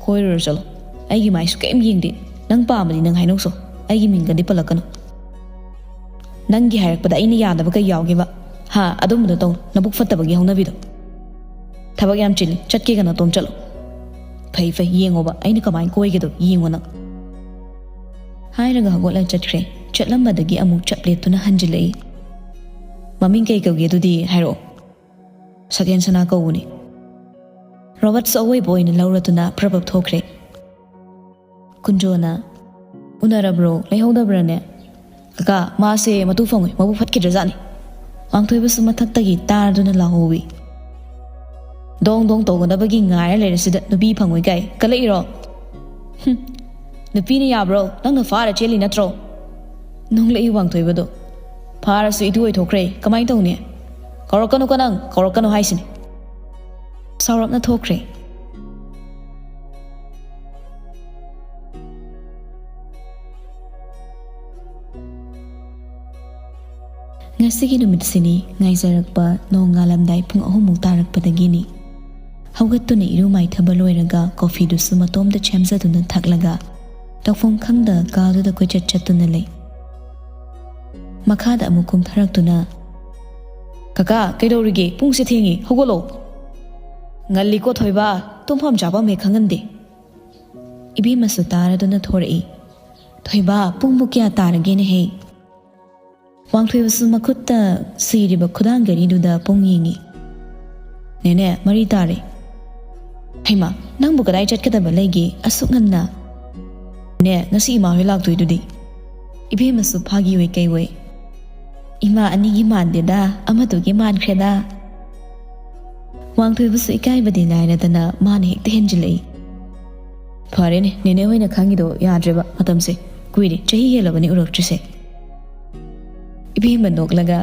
ꯀꯣꯏꯔꯨꯔꯣ ꯆꯠꯂꯣ, ꯑꯩꯒꯤ ꯃꯥꯏꯁꯨ ꯀꯩꯝ ꯌꯦꯡꯗꯦ꯫ ꯅꯪ ꯄꯥꯝꯃꯗꯤ ꯅꯪ ꯍꯥꯏꯅꯧꯁꯣ, ꯑꯩꯒꯤ ꯃꯤꯡꯒꯗꯤ ꯄꯜꯂꯛꯀꯅꯨ꯫ ꯅꯪꯒꯤ ꯍꯥꯏꯔꯛꯄꯗ ꯑꯩꯅ ꯌꯥꯗꯕ ꯀꯩ ꯌꯥꯎꯒꯦꯕ? ꯍꯥ, ꯑꯗꯨꯝꯕꯗꯣ ꯇꯧꯅꯨ, ꯅꯕꯨꯛ ꯐꯠꯇꯕꯒꯤ ꯍꯧꯅꯕꯤꯗꯣ꯫ ꯊꯕꯛ ꯌꯥꯝ ꯆꯤꯜꯂꯤ, ꯆꯠꯀꯦꯒ ꯅꯇꯣꯝ ꯆꯠꯂꯣ꯫ ꯐꯩ ꯐꯩ, ꯌꯦꯡꯉꯣꯕ ꯑꯩꯅ ꯀꯃꯥꯏꯅ ꯀꯣꯏꯒꯗꯣ ꯌꯦꯡꯉꯣ ꯅꯪ꯫" ꯍꯥꯏꯔꯒ ꯍꯧꯒꯠꯂ ꯆꯠꯈ꯭ꯔꯦ꯫ ꯆꯠꯂꯝꯕꯗꯒꯤ ꯑꯃꯨꯛ ꯆꯞ ꯂꯦꯞꯇꯨꯅ ꯍꯟꯖꯤꯜꯂꯛꯏ꯫ "ꯃꯃꯤꯡ ꯀꯩ ꯀꯧꯒꯦ ꯑꯗꯨꯗꯤ ꯍꯥꯏꯔꯛꯑꯣ꯫" "ꯁꯛꯍꯦꯟ ꯁꯅꯥ ꯀꯧꯕꯅꯤ꯫" ꯔꯣꯕꯔꯠꯁꯨ ꯑꯋꯣꯏꯕ ꯑꯣꯏꯅ ꯂꯧꯔꯗꯨꯅ ꯄ꯭ꯔꯕꯞ ꯊꯣꯛꯈ꯭ꯔꯦ꯫ ꯀꯨꯟꯖꯣꯅ, "ꯎꯅꯔꯕ꯭ꯔꯣ? ꯂꯩꯍꯧꯗꯕ꯭ꯔꯅꯦ?" "ꯀꯀꯥ, ꯃꯥꯁꯦ ꯃꯇꯨ ꯐꯪꯉꯣꯏ, ꯃꯕꯨꯛ ꯐꯠꯈꯤꯗ꯭ꯔꯖꯥꯠꯅꯤ꯫" ꯄꯥꯡꯊꯣꯏꯕꯁꯨ ꯃꯊꯛꯇꯒꯤ ꯇꯥꯔꯗꯨꯅ ꯂꯥꯎꯍꯧꯋꯤ꯫ "ꯗꯣꯡ ꯗꯣꯡ ꯇꯧꯒꯗꯕꯒꯤ ꯉꯥꯏꯔ ꯂꯩꯔꯁꯤꯗ ꯅꯨꯄꯤ ꯐꯪꯉꯣꯏ ꯀꯥꯏ ꯀꯜꯂꯛꯏꯔꯣ? ꯍꯨꯝ, ꯅꯨꯄꯤꯅ ꯌꯥꯕ꯭ꯔꯣ? ꯅꯪꯅ ꯐꯥꯔ ꯆꯦꯜꯂꯤ ꯅꯠꯇ꯭ꯔꯣ?" ꯅꯣꯡꯂꯛꯏ ꯋꯥꯡꯊꯣꯏꯕꯗꯣ꯫ "ꯐꯥꯔꯁꯨ ꯏꯇꯨ ꯑꯣꯏꯊꯣꯛꯈ꯭ꯔꯦ, ꯀꯃꯥꯏꯅ ꯇꯧꯅꯤ? ꯀꯧꯔꯛꯀꯅꯨꯀꯣ ꯅꯪ, ꯀꯧꯔꯛꯀꯅꯨ ꯍꯥꯏꯁꯤꯅꯤ꯫" ꯁꯥꯎꯔꯞꯅ ꯊꯣꯛꯈ꯭ꯔꯦ꯫ ꯉꯁꯤꯒꯤ ꯅꯨꯃꯤꯠꯁꯤꯅꯤ ꯉꯥꯏꯖꯔꯛꯄ ꯅꯣꯡ ꯉꯥꯜꯂꯝꯗꯥꯏ ꯄꯨꯡ ꯑꯍꯨꯝꯃꯨꯛ ꯇꯥꯔꯛꯄꯗꯒꯤꯅꯤ꯫ ꯍꯧꯒꯠꯇꯨꯅ ꯏꯔꯨ ꯃꯥꯏꯊꯕ ꯂꯣꯏꯔꯒ ꯀꯣꯐꯤꯗꯨꯁꯨ ꯃꯇꯣꯝꯗ ꯁꯦꯝꯖꯗꯨꯅ ꯊꯛꯂꯒ ꯇꯧꯐꯝ ꯈꯪꯗ ꯀꯥꯗꯨꯗ ꯀꯣꯏꯆꯠ ꯆꯠꯇꯨꯅ ꯂꯩ꯫ ꯃꯈꯥꯗ ꯑꯃꯨꯛ ꯀꯨꯝꯊꯔꯛꯇꯨꯅ, "ꯀꯀꯥ, ꯀꯩꯗꯧꯔꯤꯒꯦ? ꯄꯨꯡꯁꯦ ꯊꯦꯡꯉꯤ, ꯍꯧꯒꯠꯂꯣ꯫" "ꯉꯜꯂꯤꯀꯣ ꯊꯣꯏꯕ, ꯇꯨꯝꯐꯝ ꯆꯥꯐꯝ ꯍꯦꯛ ꯈꯪꯍꯟꯗꯦ꯫" ꯏꯕꯦꯝꯃꯁꯨ ꯇꯥꯔꯗꯨꯅ ꯊꯣꯔꯛꯏ꯫ "ꯊꯣꯏꯕ, ꯄꯨꯡꯕꯨ ꯀꯌꯥ ꯇꯥꯔꯒꯦꯅꯦꯍꯦ?" ꯋꯥꯡꯊꯣꯏꯕꯁꯨ ꯃꯈꯨꯠꯇ ꯁꯤꯔꯤꯕ ꯈꯨꯗꯥꯡ ꯘꯔꯤꯗꯨꯗ ꯄꯨꯡ ꯌꯦꯡꯉꯤ꯫ "ꯅꯦꯅꯦ, ꯃꯔꯤ ꯇꯥꯔꯦ꯫" "ꯍꯩꯃꯥ, ꯅꯪꯕꯨ ꯀꯗꯥꯏ ꯆꯠꯀꯗꯕ ꯂꯩꯒꯦ ꯑꯁꯨꯛ ꯉꯟꯅ?" "ꯅꯦ, ꯉꯁꯤ ꯏꯃꯥ ꯍꯣꯏ ꯂꯥꯛꯇꯣꯏꯗꯨꯗꯤ꯫" ꯏꯕꯦꯝꯃꯁꯨ ꯐꯥꯒꯤ ꯑꯣꯏ ꯀꯩ ꯑꯣꯏ꯫ "ꯏꯃꯥ ꯑꯅꯤꯒꯤ ꯃꯥꯟꯗꯦꯗ, ꯑꯃꯗꯨꯒꯤ ꯃꯥꯟꯈ꯭ꯔꯦꯗ꯫" ꯋꯥꯡꯊꯣꯏꯕꯁꯨ ꯏꯀꯥꯏꯕꯗꯤ ꯂꯥꯏꯔꯗꯅ ꯃꯥꯅ ꯍꯦꯛꯇ ꯍꯦꯟꯖꯤꯜꯂꯛꯏ꯫ "ꯐꯔꯦꯅꯦ, ꯅꯦꯅꯦ ꯍꯣꯏꯅ ꯈꯪꯉꯤꯗꯣ ꯌꯥꯗ꯭ꯔꯦꯕ, ꯃꯇꯝꯁꯦ ꯀꯨꯏꯔꯦ, ꯆꯍꯤ ꯍꯦꯜꯂꯕꯅꯤ ꯎꯔꯛꯇ꯭ꯔꯤꯁꯦ꯫" ꯏꯕꯦꯝꯃ ꯅꯣꯛꯂꯒ,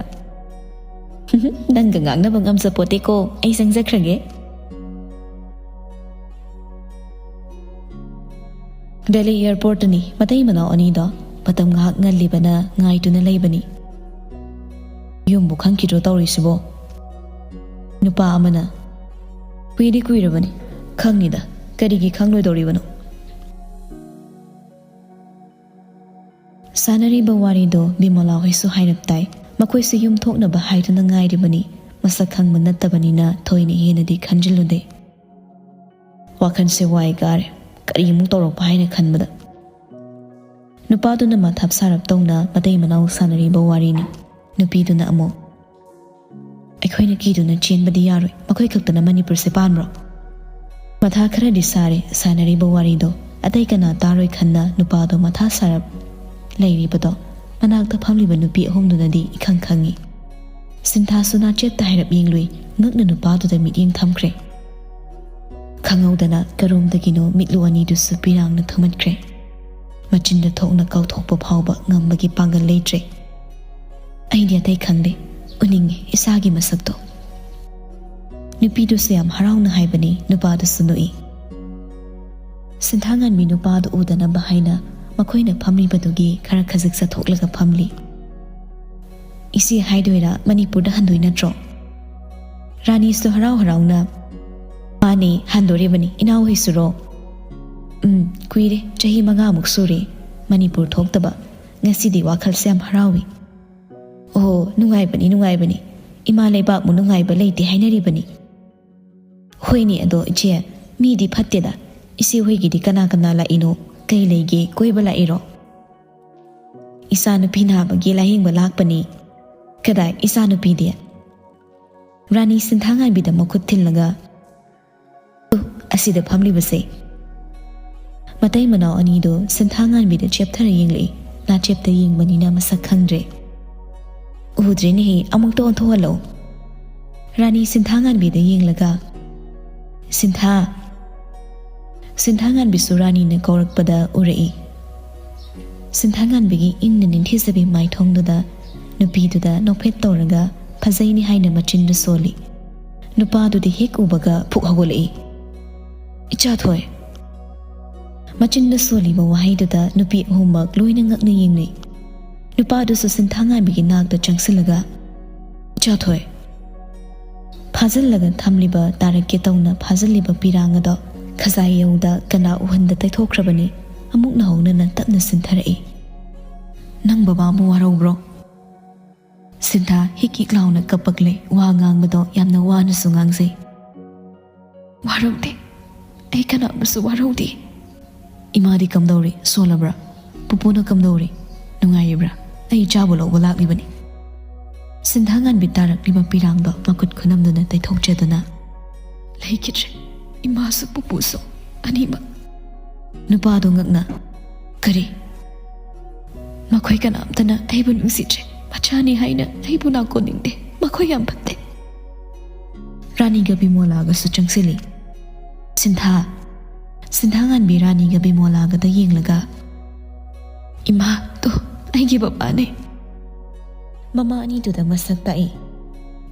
"ꯅꯪꯒ ꯉꯥꯡꯅꯕ ꯉꯝꯖꯄꯣꯠꯇꯦꯀꯣ, ꯑꯩ ꯆꯪꯖꯈ꯭ꯔꯒꯦ꯫" ꯗꯦꯜꯂꯤ ꯑꯦꯌꯔꯄꯣꯔꯠꯇꯅꯤ ꯃꯇꯩ ꯃꯅꯥꯎ ꯑꯅꯤꯗꯣ ꯃꯇꯝ ꯉꯥꯏꯍꯥꯛ ꯉꯜꯂꯤꯕꯅ ꯉꯥꯏꯗꯨꯅ ꯂꯩꯕꯅꯤ꯫ "ꯌꯨꯝꯕꯨ ꯈꯪꯈꯤꯗ꯭ꯔꯣ ꯇꯧꯔꯤꯁꯤꯕꯣ?" ꯅꯨꯄꯥ ꯑꯃꯅ, "ꯀꯨꯏꯗꯤ ꯀꯨꯏꯔꯕꯅꯤ, ꯈꯪꯉꯤꯗ, ꯀꯔꯤꯒꯤ ꯈꯪꯂꯣꯏꯗꯧꯔꯤꯕꯅꯣ?" ꯁꯥꯟꯅꯔꯤꯕ ꯋꯥꯔꯤꯗꯣ ꯕꯤꯃꯣꯂꯥ ꯍꯣꯏꯁꯨ ꯍꯥꯏꯔꯞ ꯇꯥꯏ꯫ ꯃꯈꯣꯏꯁꯨ ꯌꯨꯝ ꯊꯣꯛꯅꯕ ꯍꯥꯏꯗꯨꯅ ꯉꯥꯏꯔꯤꯕꯅꯤ꯫ ꯃꯁꯛ ꯈꯪꯕ ꯅꯠꯇꯕꯅꯤꯅ ꯊꯣꯏꯅ ꯍꯦꯟꯅꯗꯤ ꯈꯟꯖꯤꯜꯂꯨꯗꯦ꯫ ꯋꯥꯈꯜꯁꯦ ꯋꯥꯏ ꯀꯥꯔꯦ, ꯀꯔꯤꯃꯨꯛ ꯇꯧꯔꯛꯄ ꯍꯥꯏꯅ ꯈꯟꯕꯗ꯫ ꯅꯨꯄꯥꯗꯨꯅ ꯃꯊꯥꯞ ꯁꯥꯔꯞ ꯇꯧꯅ ꯃꯇꯩ ꯃꯅꯥꯎ ꯁꯥꯟꯅꯔꯤꯕ ꯋꯥꯔꯤꯅꯤ꯫ ꯅꯨꯄꯤꯗꯨꯅ ꯑꯃꯨꯛ, "ꯑꯩꯈꯣꯏꯅ ꯀꯤꯗꯨꯅ ꯆꯦꯟꯕꯗꯤ ꯌꯥꯔꯣꯏ, ꯃꯈꯣꯏ ꯈꯛꯇꯅ ꯃꯅꯤꯄꯨꯔꯁꯦ ꯄꯥꯟꯕ꯭ꯔꯣ?" ꯃꯊꯥ ꯈꯔꯗꯤ ꯁꯥꯔꯦ ꯁꯥꯟꯅꯔꯤꯕ ꯋꯥꯔꯤꯗꯣ꯫ ꯑꯇꯩ ꯀꯅꯥ ꯇꯥꯔꯣꯏ ꯈꯟꯅ ꯅꯨꯄꯥꯗꯣ ꯃꯊꯥ ꯁꯥꯔꯞ ꯂꯩꯔꯤꯕꯗꯣ ꯃꯅꯥꯛꯇ ꯐꯝꯂꯤꯕ ꯅꯨꯄꯤ ꯑꯍꯨꯝꯗꯨꯅꯗꯤ ꯏꯈꯪ ꯈꯪꯉꯤ꯫ ꯁꯤꯟꯊꯥꯁꯨ ꯅꯥꯆꯦꯞꯇ ꯍꯥꯏꯔꯞ ꯌꯦꯡꯂꯨꯏ, ꯉꯛꯅ ꯅꯨꯄꯥꯗꯨꯗ ꯃꯤꯠꯌꯦꯡ ꯊꯝꯈ꯭ꯔꯦ꯫ ꯈꯪꯍꯧꯗꯅ ꯀꯔꯣꯝꯗꯒꯤꯅꯣ ꯃꯤꯠꯂꯨ ꯑꯅꯤꯗꯨꯁꯨ ꯄꯤꯔꯥꯡꯅ ꯊꯨꯝꯍꯠꯈ꯭ꯔꯦ꯫ ꯃꯆꯤꯟꯗ ꯊꯣꯛꯅ ꯀꯥꯎꯊꯣꯛꯄ ꯐꯥꯎꯕ ꯉꯝꯕꯒꯤ ꯄꯥꯡꯒꯜ ꯂꯩꯇ꯭ꯔꯦ꯫ ꯑꯩꯗꯤ ꯑꯇꯩ ꯈꯪꯗꯦ, ꯎꯅꯤꯡꯉꯤ ꯏꯁꯥꯒꯤ ꯃꯁꯛꯇꯣ꯫ ꯅꯨꯄꯤꯗꯨꯁꯨ ꯌꯥꯝ ꯍꯔꯥꯎꯅ ꯍꯥꯏꯕꯅꯤ, ꯅꯨꯄꯥꯗꯨꯁꯨ ꯅꯣꯛꯏ꯫ ꯁꯤꯟꯊꯥꯉꯥꯟꯕꯤ ꯅꯨꯄꯥꯗꯨ ꯎꯗꯅꯕ ꯍꯥꯏꯅ ꯃꯈꯣꯏꯅ ꯐꯝꯂꯤꯕꯗꯨꯒꯤ ꯈꯔ ꯈꯖꯤꯛ ꯆꯠꯊꯣꯛꯂꯒ ꯐꯝꯂꯤ꯫ "ꯏꯆꯦ ꯍꯥꯏꯗꯣꯏꯔꯥ, ꯃꯅꯤꯄꯨꯔꯗ ꯍꯟꯗꯣꯏ ꯅꯠꯇ꯭ꯔꯣ?" ꯔꯥꯅꯤꯁꯨ ꯍꯔꯥꯎ ꯍꯔꯥꯎꯅ, "ꯃꯥꯅꯦ, ꯍꯟꯗꯣꯔꯤꯕꯅꯤ꯫ ꯏꯅꯥꯎ ꯍꯣꯏꯁꯨꯔꯣ?" "ꯎꯝ, ꯀꯨꯏꯔꯦ, ꯆꯍꯤ ꯃꯉꯥꯃꯨꯛ ꯁꯨꯔꯦ ꯃꯅꯤꯄꯨꯔ ꯊꯣꯛꯇꯕ꯫ ꯉꯁꯤꯗꯤ ꯋꯥꯈꯜꯁꯦ ꯌꯥꯝ ꯍꯔꯥꯎꯏ꯫" "ꯑꯣꯍꯣ, ꯅꯨꯡꯉꯥꯏꯕꯅꯤ, ꯅꯨꯡꯉꯥꯏꯕꯅꯤ꯫ ꯏꯃꯥ ꯂꯩꯕꯥꯛꯃꯨꯛ ꯅꯨꯡꯉꯥꯏꯕ ꯂꯩꯇꯦ ꯍꯥꯏꯅꯔꯤꯕꯅꯤ꯫" "ꯍꯣꯏꯅꯦ, ꯑꯗꯣ ꯏꯆꯦ, ꯃꯤꯗꯤ ꯐꯠꯇꯦꯗ꯫ ꯏꯆꯦ ꯍꯣꯏꯒꯤꯗꯤ ꯀꯅꯥ ꯀꯅꯥ ꯂꯥꯛꯏꯅꯣ? ꯀꯩ ꯂꯩꯒꯦ? ꯀꯣꯏꯕ ꯂꯥꯛꯏꯔꯣ?" "ꯏꯆꯥꯅꯨꯄꯤ ꯅꯥꯕꯒꯤ ꯂꯥꯌꯦꯡꯕ ꯂꯥꯛꯄꯅꯤ꯫" "ꯀꯗꯥꯏ ꯏꯆꯥꯅꯨꯄꯤꯗꯤ?" ꯔꯥꯅꯤ ꯁꯤꯟꯊꯥꯉꯥꯟꯕꯤꯗ ꯃꯈꯨꯠ ꯊꯤꯜꯂꯒ, "ꯇꯨ, ꯑꯁꯤꯗ ꯐꯝꯂꯤꯕꯁꯦ꯫" ꯃꯇꯩ ꯃꯅꯥꯎ ꯑꯅꯤꯗꯨ ꯁꯤꯟꯊꯥꯉꯥꯟꯕꯤꯗ ꯆꯦꯞꯊꯔ ꯌꯦꯡꯂꯛꯏ꯫ ꯅꯥꯆꯦꯞꯇ ꯌꯦꯡꯕꯅꯤꯅ ꯃꯁꯛ ꯈꯪꯗ꯭ꯔꯦ꯫ "ꯎꯗ꯭ꯔꯦꯅꯦꯍꯦ, ꯑꯃꯨꯛꯇ ꯑꯣꯟꯊꯣꯛꯍꯜꯂꯣ꯫" ꯔꯥꯅꯤ ꯁꯤꯟꯊꯥꯉꯥꯟꯕꯤꯗ ꯌꯦꯡꯂꯒ, "ꯁꯤꯟꯊꯥ!" ꯁꯤꯟꯊꯥꯉꯥꯟꯕꯤꯁꯨ ꯔꯥꯅꯤꯅ ꯀꯧꯔꯛꯄꯗ ꯎꯔꯛꯏ꯫ ꯁꯤꯟꯊꯥꯉꯥꯟꯕꯤꯒꯤ ꯏꯪꯅ ꯅꯤꯡꯊꯤꯖꯕꯤ ꯃꯥꯏꯊꯣꯡꯗꯨꯗ ꯅꯨꯄꯤꯗꯨꯗ ꯅꯣꯛꯐꯦꯠ ꯇꯧꯔꯒ ꯐꯖꯩꯅꯦ ꯍꯥꯏꯅ ꯃꯆꯤꯟꯗꯨ ꯁꯣꯜꯂꯤ꯫ ꯅꯨꯄꯥꯗꯨꯗꯤ ꯍꯦꯛ ꯎꯕꯒ ꯐꯨꯛ ꯍꯧꯒꯠꯂꯛꯏ꯫ "ꯏꯆꯥꯊꯣꯏ!" ꯃꯆꯤꯟꯗ ꯁꯣꯜꯂꯤꯕ ꯋꯥꯍꯩꯗꯨꯗ ꯅꯨꯄꯤ ꯑꯍꯨꯝꯃꯛ ꯂꯣꯏꯅ ꯉꯛꯅ ꯌꯦꯡꯅꯩ꯫ ꯅꯨꯄꯥꯗꯨꯁꯨ ꯁꯤꯟꯊꯥꯉꯥꯟꯕꯤꯒꯤ ꯅꯥꯛꯇ ꯆꯪꯁꯤꯜꯂꯒ, "ꯏꯆꯥꯊꯣꯏ!" ꯐꯥꯖꯤꯜꯂꯒ ꯊꯝꯂꯤꯕ ꯇꯥꯔꯛꯀꯦ ꯇꯧꯅ ꯐꯥꯖꯤꯜꯂꯤꯕ ꯄꯤꯔꯥꯡ ꯑꯗꯣ ꯈꯖꯥꯏ ꯌꯧꯗ ꯀꯅꯥ ꯎꯍꯟꯗ ꯇꯩꯊꯣꯛꯈ꯭ꯔꯕꯅꯤ꯫ ꯑꯃꯨꯛ ꯅꯧꯍꯧꯅꯅ ꯇꯞꯅ ꯁꯤꯟꯊꯔꯛꯏ꯫ "ꯅꯪ ꯕꯕꯥꯕꯨ ꯋꯥꯔꯧꯕ꯭ꯔꯣ?" ꯁꯤꯟꯊꯥ ꯍꯤꯛ ꯍꯤꯛ ꯂꯥꯎꯅ ꯀꯞꯄꯛꯂꯦ꯫ ꯋꯥ ꯉꯥꯡꯕꯗꯣ ꯌꯥꯝꯅ ꯋꯥꯅꯁꯨ ꯉꯥꯡꯖꯩ꯫ "ꯋꯥꯔꯧꯗꯦ, ꯑꯩ ꯀꯅꯥꯕꯨꯁꯨ ꯋꯥꯔꯧꯗꯦ꯫" "ꯏꯃꯥꯗꯤ ꯀꯝꯗꯧꯔꯤ? ꯁꯣꯜꯂꯕ꯭ꯔꯥ? ꯄꯨꯄꯨꯅ ꯀꯝꯗꯧꯔꯤ? ꯅꯨꯡꯉꯥꯏꯔꯤꯕ꯭ꯔꯥ? ꯑꯩ ꯏꯆꯥꯕꯨ ꯂꯧꯕ ꯂꯥꯛꯂꯤꯕꯅꯤ꯫" ꯁꯤꯟꯊꯥꯉꯥꯟꯕꯤ ꯇꯥꯔꯛꯂꯤꯕ ꯄꯤꯔꯥꯡꯗꯣ ꯃꯈꯨꯠ ꯈꯨꯅꯝꯗꯨꯅ ꯇꯩꯊꯣꯛꯆꯗꯨꯅ, "ꯂꯩꯈꯤꯗ꯭ꯔꯦ, ꯏꯃꯥꯁꯨ ꯄꯨꯄꯨꯁꯨ ꯑꯅꯤꯃꯛ꯫" ꯅꯨꯄꯥꯗꯣ ꯉꯛꯅ, "ꯀꯔꯤ?" "ꯃꯈꯣꯏ ꯀꯅꯥꯝꯇꯅ ꯑꯩꯕꯨ ꯅꯨꯡꯁꯤꯗ꯭ꯔꯦ꯫ ꯃꯆꯥꯅꯤ ꯍꯥꯏꯅ ꯑꯩꯕꯨ ꯅꯥꯀꯣꯟꯅꯤꯡꯗꯦ꯫ ꯃꯈꯣꯏ ꯌꯥꯝ ꯐꯠꯇꯦ꯫ ꯔꯥꯅꯤꯒ ꯕꯤꯃꯣꯂꯥꯒꯁꯨ ꯆꯪꯁꯤꯜꯂꯤ꯫ ꯁꯤꯟꯊꯥ, ꯁꯤꯟꯊꯥ ꯉꯥꯟꯕꯤ ꯔꯥꯅꯤꯒ ꯕꯤꯃꯣꯂꯥꯒꯗ ꯌꯦꯡꯂꯒ, "ꯏꯃꯥ, ꯇꯣ, ꯑꯩꯒꯤ ꯕꯕꯥꯅꯦ꯫" ꯃꯃꯥ ꯑꯅꯤꯗꯨꯗ ꯃꯁꯛ ꯇꯥꯛꯏ꯫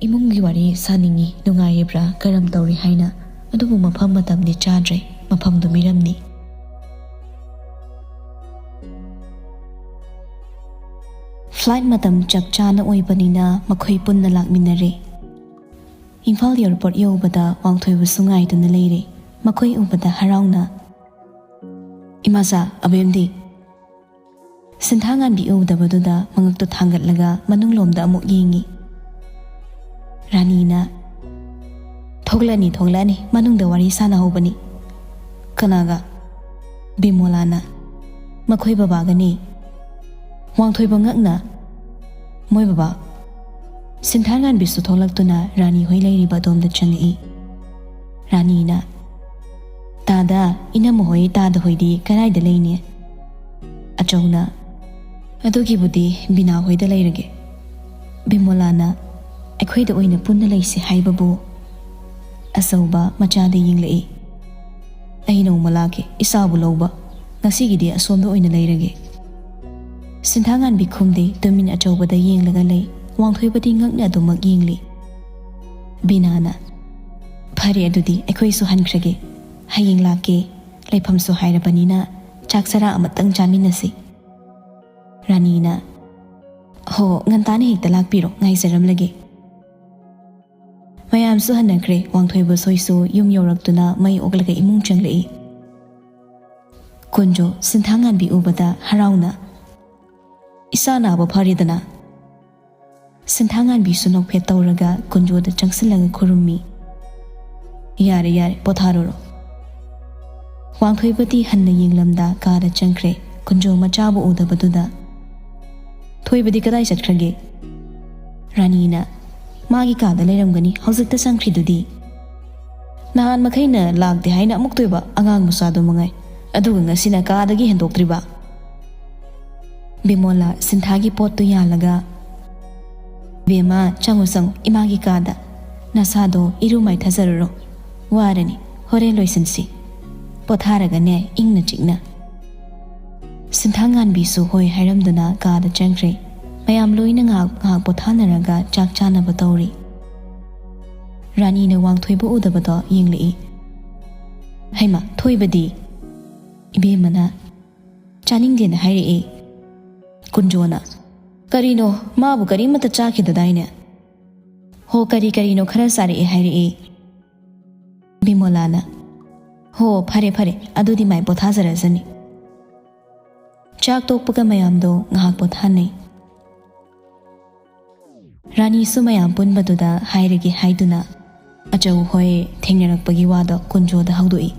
ꯏꯃꯨꯡꯒꯤ ꯋꯥꯔꯤ ꯁꯥꯅꯤꯡꯉꯤ, ꯅꯨꯡꯉꯥꯏꯔꯤꯕ꯭ꯔꯥ, ꯀꯔꯝ ꯇꯧꯔꯤ ꯍꯥꯏꯅ, ꯑꯗꯨꯕꯨ ꯃꯐꯝ ꯃꯇꯝꯗꯤ ꯆꯥꯗ꯭ꯔꯦ, ꯃꯐꯝꯗꯨ ꯃꯤꯔꯝꯅꯤ꯫ ꯐ꯭ꯂꯥꯏꯠ ꯃꯇꯝ ꯆꯞ ꯆꯥꯅ ꯑꯣꯏꯕꯅꯤꯅ ꯃꯈꯣꯏ ꯄꯨꯟꯅ ꯂꯥꯛꯃꯤꯟꯅꯔꯦ꯫ ꯏꯝꯐꯥꯜ ꯑꯦꯌꯔꯄꯣꯔꯠ ꯌꯧꯕꯗ ꯋꯥꯡꯊꯣꯏꯕꯁꯨ ꯉꯥꯏꯗꯨꯅ ꯂꯩꯔꯦ꯫ ꯃꯈꯣꯏ ꯎꯕꯗ ꯍꯔꯥꯎꯅ, "ꯏꯃꯥꯆꯥ, ꯑꯕꯦꯝꯗꯤ?" ꯁꯤꯟꯊꯥ ꯉꯥꯟꯕꯤ ꯎꯗꯕꯗꯨꯗ ꯃꯉꯛꯇꯨ ꯊꯥꯡꯒꯠꯂꯒ ꯃꯅꯨꯡꯂꯣꯝꯗ ꯑꯃꯨꯛ ꯌꯦꯡꯉꯤ꯫ ꯔꯥꯅꯤꯅ, "ꯊꯣꯛꯂꯛꯑꯅꯤ, ꯊꯣꯛꯂꯛꯑꯅꯤ, ꯃꯅꯨꯡꯗ ꯋꯥꯔꯤ ꯁꯥꯟꯅꯍꯧꯕꯅꯤ꯫" "ꯀꯅꯥꯒ?" ꯕꯤꯃꯣꯂꯥꯅ, "ꯃꯈꯣꯏ ꯕꯕꯥꯒꯅꯤ꯫" ꯋꯥꯡꯊꯣꯏꯕ ꯉꯛꯅ, "ꯃꯣꯏ ꯕꯕꯥ?" ꯁꯤꯟꯊꯥ ꯉꯥꯟꯕꯤꯁꯨ ꯊꯣꯛꯂꯛꯇꯨꯅ ꯔꯥꯅꯤ ꯍꯣꯏ ꯂꯩꯔꯤꯕ ꯑꯗꯣꯝꯗ ꯆꯪꯉꯛꯏ꯫ ꯔꯥꯅꯤꯅ, "ꯇꯥꯗ, ꯏꯅꯝꯃ ꯍꯣꯏ, ꯇꯥꯗ ꯍꯣꯏꯗꯤ ꯀꯗꯥꯏꯗ ꯂꯩꯅꯤ?" ꯑꯆꯧꯅ, "ꯑꯗꯨꯒꯤꯕꯨꯗꯤ ꯕꯤꯅꯥ ꯍꯣꯏꯗ ꯂꯩꯔꯒꯦ꯫" ꯕꯤꯃꯣꯂꯥꯅ, "ꯑꯩꯈꯣꯏꯗ ꯑꯣꯏꯅ ꯄꯨꯟꯅ ꯂꯩꯁꯦ ꯍꯥꯏꯕꯕꯨ?" ꯑꯆꯧꯕ ꯃꯆꯥꯗ ꯌꯦꯡꯂꯛꯏ꯫ "ꯑꯩ ꯅꯣꯡꯃ ꯂꯥꯛꯀꯦ ꯏꯆꯥꯕꯨ ꯂꯧꯕ꯫ ꯉꯁꯤꯒꯤꯗꯤ ꯑꯁꯣꯝꯗ ꯑꯣꯏꯅ ꯂꯩꯔꯒꯦ꯫" ꯁꯤꯟꯊꯥꯉꯥꯟꯕꯤ ꯈꯨꯝꯗꯦ, ꯇꯨꯃꯤꯟ ꯑꯆꯧꯕꯗ ꯌꯦꯡꯂꯒ ꯂꯩ꯫ ꯋꯥꯡꯊꯣꯏꯕꯗꯤ ꯉꯛꯅ ꯑꯗꯨꯃꯛ ꯌꯦꯡꯂꯤ꯫ ꯕꯤꯅꯥꯅ, "ꯐꯔꯦ, ꯑꯗꯨꯗꯤ ꯑꯩꯈꯣꯏꯁꯨ ꯍꯟꯈ꯭ꯔꯒꯦ꯫ ꯍꯌꯦꯡ ꯂꯥꯛꯀꯦ꯫ ꯂꯩꯐꯝꯁꯨ ꯍꯥꯏꯔꯕꯅꯤꯅ ꯆꯥꯛ ꯆꯔꯥ ꯑꯃꯇꯪ ꯆꯥꯃꯤꯟꯅꯁꯤ꯫" ꯔꯥꯅꯤꯅ, "ꯍꯣ, ꯉꯟꯇꯥꯅ ꯍꯦꯛꯇ ꯂꯥꯛꯄꯤꯔꯣ, ꯉꯥꯏꯖꯔꯝꯂꯒꯦ꯫" ꯃꯌꯥꯝꯁꯨ ꯍꯟꯅꯈ꯭ꯔꯦ꯫ ꯋꯥꯡꯊꯣꯏꯕ ꯁꯣꯏꯁꯨ ꯌꯨꯝ ꯌꯧꯔꯛꯇꯨꯅ ꯃꯩ ꯑꯣꯛꯂꯒ ꯏꯃꯨꯡ ꯆꯪꯂꯛꯏ꯫ ꯀꯨꯟꯖꯣ ꯁꯤꯟꯊꯥꯉꯥꯟꯕꯤ ꯎꯕꯗ ꯍꯔꯥꯎꯅ, "ꯏꯆꯥ ꯅꯥꯕ ꯐꯔꯦꯗꯅ?" ꯁꯤꯟꯊꯥꯉꯥꯟꯕꯤꯁꯨ ꯅꯣꯛꯐꯦꯠ ꯇꯧꯔꯒ ꯀꯨꯟꯖꯣꯗ ꯆꯪꯁꯤꯜꯂꯒ ꯈꯨꯔꯨꯝꯃꯤ꯫ "ꯌꯥꯔꯦ, ꯌꯥꯔꯦ, ꯄꯣꯊꯥꯔꯨꯔꯣ꯫" ꯋꯥꯡꯊꯣꯏꯕꯗꯤ ꯍꯟꯅ ꯌꯦꯡꯂꯝꯗ ꯀꯥꯗ ꯆꯪꯈ꯭ꯔꯦ꯫ ꯀꯨꯟꯖꯣ ꯃꯆꯥꯕꯨ ꯎꯗꯕꯗꯨꯗ, "ꯊꯣꯏꯕꯗꯤ ꯀꯗꯥꯏ ꯆꯠꯈ꯭ꯔꯒꯦ?" ꯔꯥꯅꯤꯅ, "ꯃꯥꯒꯤ ꯀꯥꯗ ꯂꯩꯔꯝꯒꯅꯤ, ꯍꯧꯖꯤꯛꯇ ꯆꯪꯈ꯭ꯔꯤꯗꯨꯗꯤ꯫ ꯅꯍꯥꯟ ꯃꯈꯩꯅ ꯂꯥꯛꯇꯦ ꯍꯥꯏꯅ ꯑꯃꯨꯛꯇꯣꯏꯕ ꯑꯉꯥꯡ ꯃꯆꯥꯗꯨ ꯃꯉꯥꯏ, ꯑꯗꯨꯒ ꯉꯁꯤꯅ ꯀꯥꯗꯒꯤ ꯍꯦꯟꯗꯣꯛꯇ꯭ꯔꯤꯕ?" ꯕꯤꯃꯣꯂꯥ ꯁꯤꯟꯊꯥꯒꯤ ꯄꯣꯠꯇꯨ ꯌꯥꯜꯂꯒ, "ꯏꯕꯦꯝꯃ, ꯆꯪꯉꯨ ꯆꯪꯉꯨ ꯏꯃꯥꯒꯤ ꯀꯥꯗ꯫ ꯅꯁꯥꯗꯣ ꯏꯔꯨ ꯃꯥꯏꯊꯖꯔꯨꯔꯣ꯫ ꯋꯥꯔꯅꯤ, ꯍꯣꯔꯦꯟ ꯂꯣꯏꯁꯤꯟꯁꯤ꯫ ꯄꯣꯊꯥꯔꯒꯅꯦ ꯏꯪꯅ ꯆꯤꯛꯅ"꯫ ꯁꯤꯟꯊꯥ ꯉꯥꯟꯕꯤꯁꯨ ꯍꯣꯏ ꯍꯥꯏꯔꯝꯗꯨꯅ ꯀꯥꯗ ꯆꯪꯈ꯭ꯔꯦ꯫ ꯃꯌꯥꯝ ꯂꯣꯏꯅ ꯉꯥꯏꯍꯥꯛ ꯉꯥꯏꯍꯥꯛ ꯄꯣꯊꯥꯅꯔꯒ ꯆꯥꯛ ꯆꯥꯅꯕ ꯇꯧꯔꯤ꯫ ꯔꯥꯅꯤꯅ ꯋꯥꯡꯊꯣꯏꯕ ꯎꯗꯕꯗꯣ ꯌꯦꯡꯂꯛꯏ꯫ "ꯍꯩꯃꯥ, ꯊꯣꯏꯕꯗꯤ?" ꯏꯕꯦꯝꯃꯅ "ꯆꯥꯅꯤꯡꯗꯦꯅ ꯍꯥꯏꯔꯛꯑꯦ"꯫ ꯀꯨꯟꯖꯣꯅ "ꯀꯔꯤꯅꯣ, ꯃꯥꯕꯨ ꯀꯔꯤꯃꯠꯇ ꯆꯥꯈꯤꯗꯗꯥꯏꯅꯦ?" "ꯍꯣ, ꯀꯔꯤ ꯀꯔꯤꯅꯣ ꯈꯔ ꯆꯥꯔꯛꯑꯦ ꯍꯥꯏꯔꯛꯑꯦ"꯫ ꯕꯤꯃꯣꯂꯥꯅ "ꯍꯣ, ꯐꯔꯦ ꯐꯔꯦ, ꯑꯗꯨꯗꯤ ꯃꯥꯏ ꯄꯣꯊꯥꯖꯔꯁꯅꯤ"꯫ ꯆꯥꯛ ꯇꯣꯛꯄꯒ ꯃꯌꯥꯝꯗꯣ ꯉꯥꯏꯍꯥꯛ ꯄꯣꯊꯥꯅꯩ꯫ ꯔꯥꯅꯤꯁꯨ ꯃꯌꯥꯝ ꯄꯨꯟꯕꯗꯨꯗ ꯍꯥꯏꯔꯒꯦ ꯍꯥꯏꯗꯨꯅ ꯑꯆꯧ ꯍꯣꯏ ꯊꯦꯡꯅꯔꯛꯄꯒꯤ ꯋꯥꯗꯣ ꯀꯨꯟꯖꯣꯗ ꯍꯧꯗꯣꯛꯏ꯫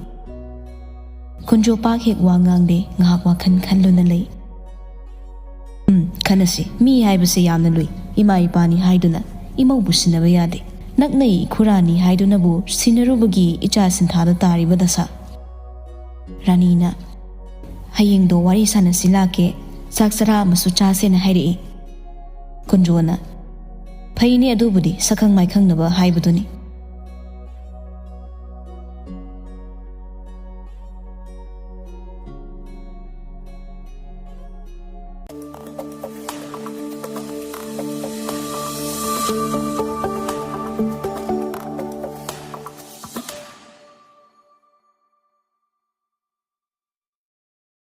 ꯀꯨꯟꯖꯣ ꯄꯥꯛ ꯍꯦꯛ ꯋꯥ ꯉꯥꯡꯗꯦ, ꯉꯥꯏꯍꯥꯛ ꯋꯥꯈꯜ ꯈꯜꯂꯨꯅ ꯂꯩ꯫ "ꯎꯝ, ꯈꯟꯅꯁꯤ꯫ ꯃꯤ ꯍꯥꯏꯕꯁꯦ ꯌꯥꯝꯅ ꯂꯨꯏ꯫ ꯏꯃꯥ ꯏꯄꯥꯅꯤ ꯍꯥꯏꯗꯨꯅ ꯏꯃꯧꯕꯨ ꯁꯤꯟꯅꯕ ꯌꯥꯗꯦ꯫ ꯅꯛꯅꯩ ꯏꯈꯨꯔꯥꯅꯤ ꯍꯥꯏꯗꯨꯅꯕꯨ ꯁꯤꯟꯅꯔꯨꯕꯒꯤ ꯏꯆꯥ ꯁꯤꯟꯊꯥꯗ ꯇꯥꯔꯤꯕ ꯗꯁꯥ"꯫ ꯔꯥꯅꯤꯅ "ꯍꯌꯦꯡꯗꯣ ꯋꯥꯔꯤ ꯁꯥꯟꯅꯁꯤ ꯂꯥꯛꯀꯦ, ꯆꯥꯛ ꯆꯔꯥ ꯑꯃꯁꯨ ꯆꯥꯁꯦꯅ ꯍꯥꯏꯔꯛꯏ"꯫ ꯀꯨꯟꯖꯣꯅ "ꯐꯩꯅꯦ, ꯑꯗꯨꯕꯨꯗꯤ ꯁꯛꯈꯪ ꯃꯥꯏꯈꯪꯅꯕ ꯍꯥꯏꯕꯗꯨꯅꯤ"꯫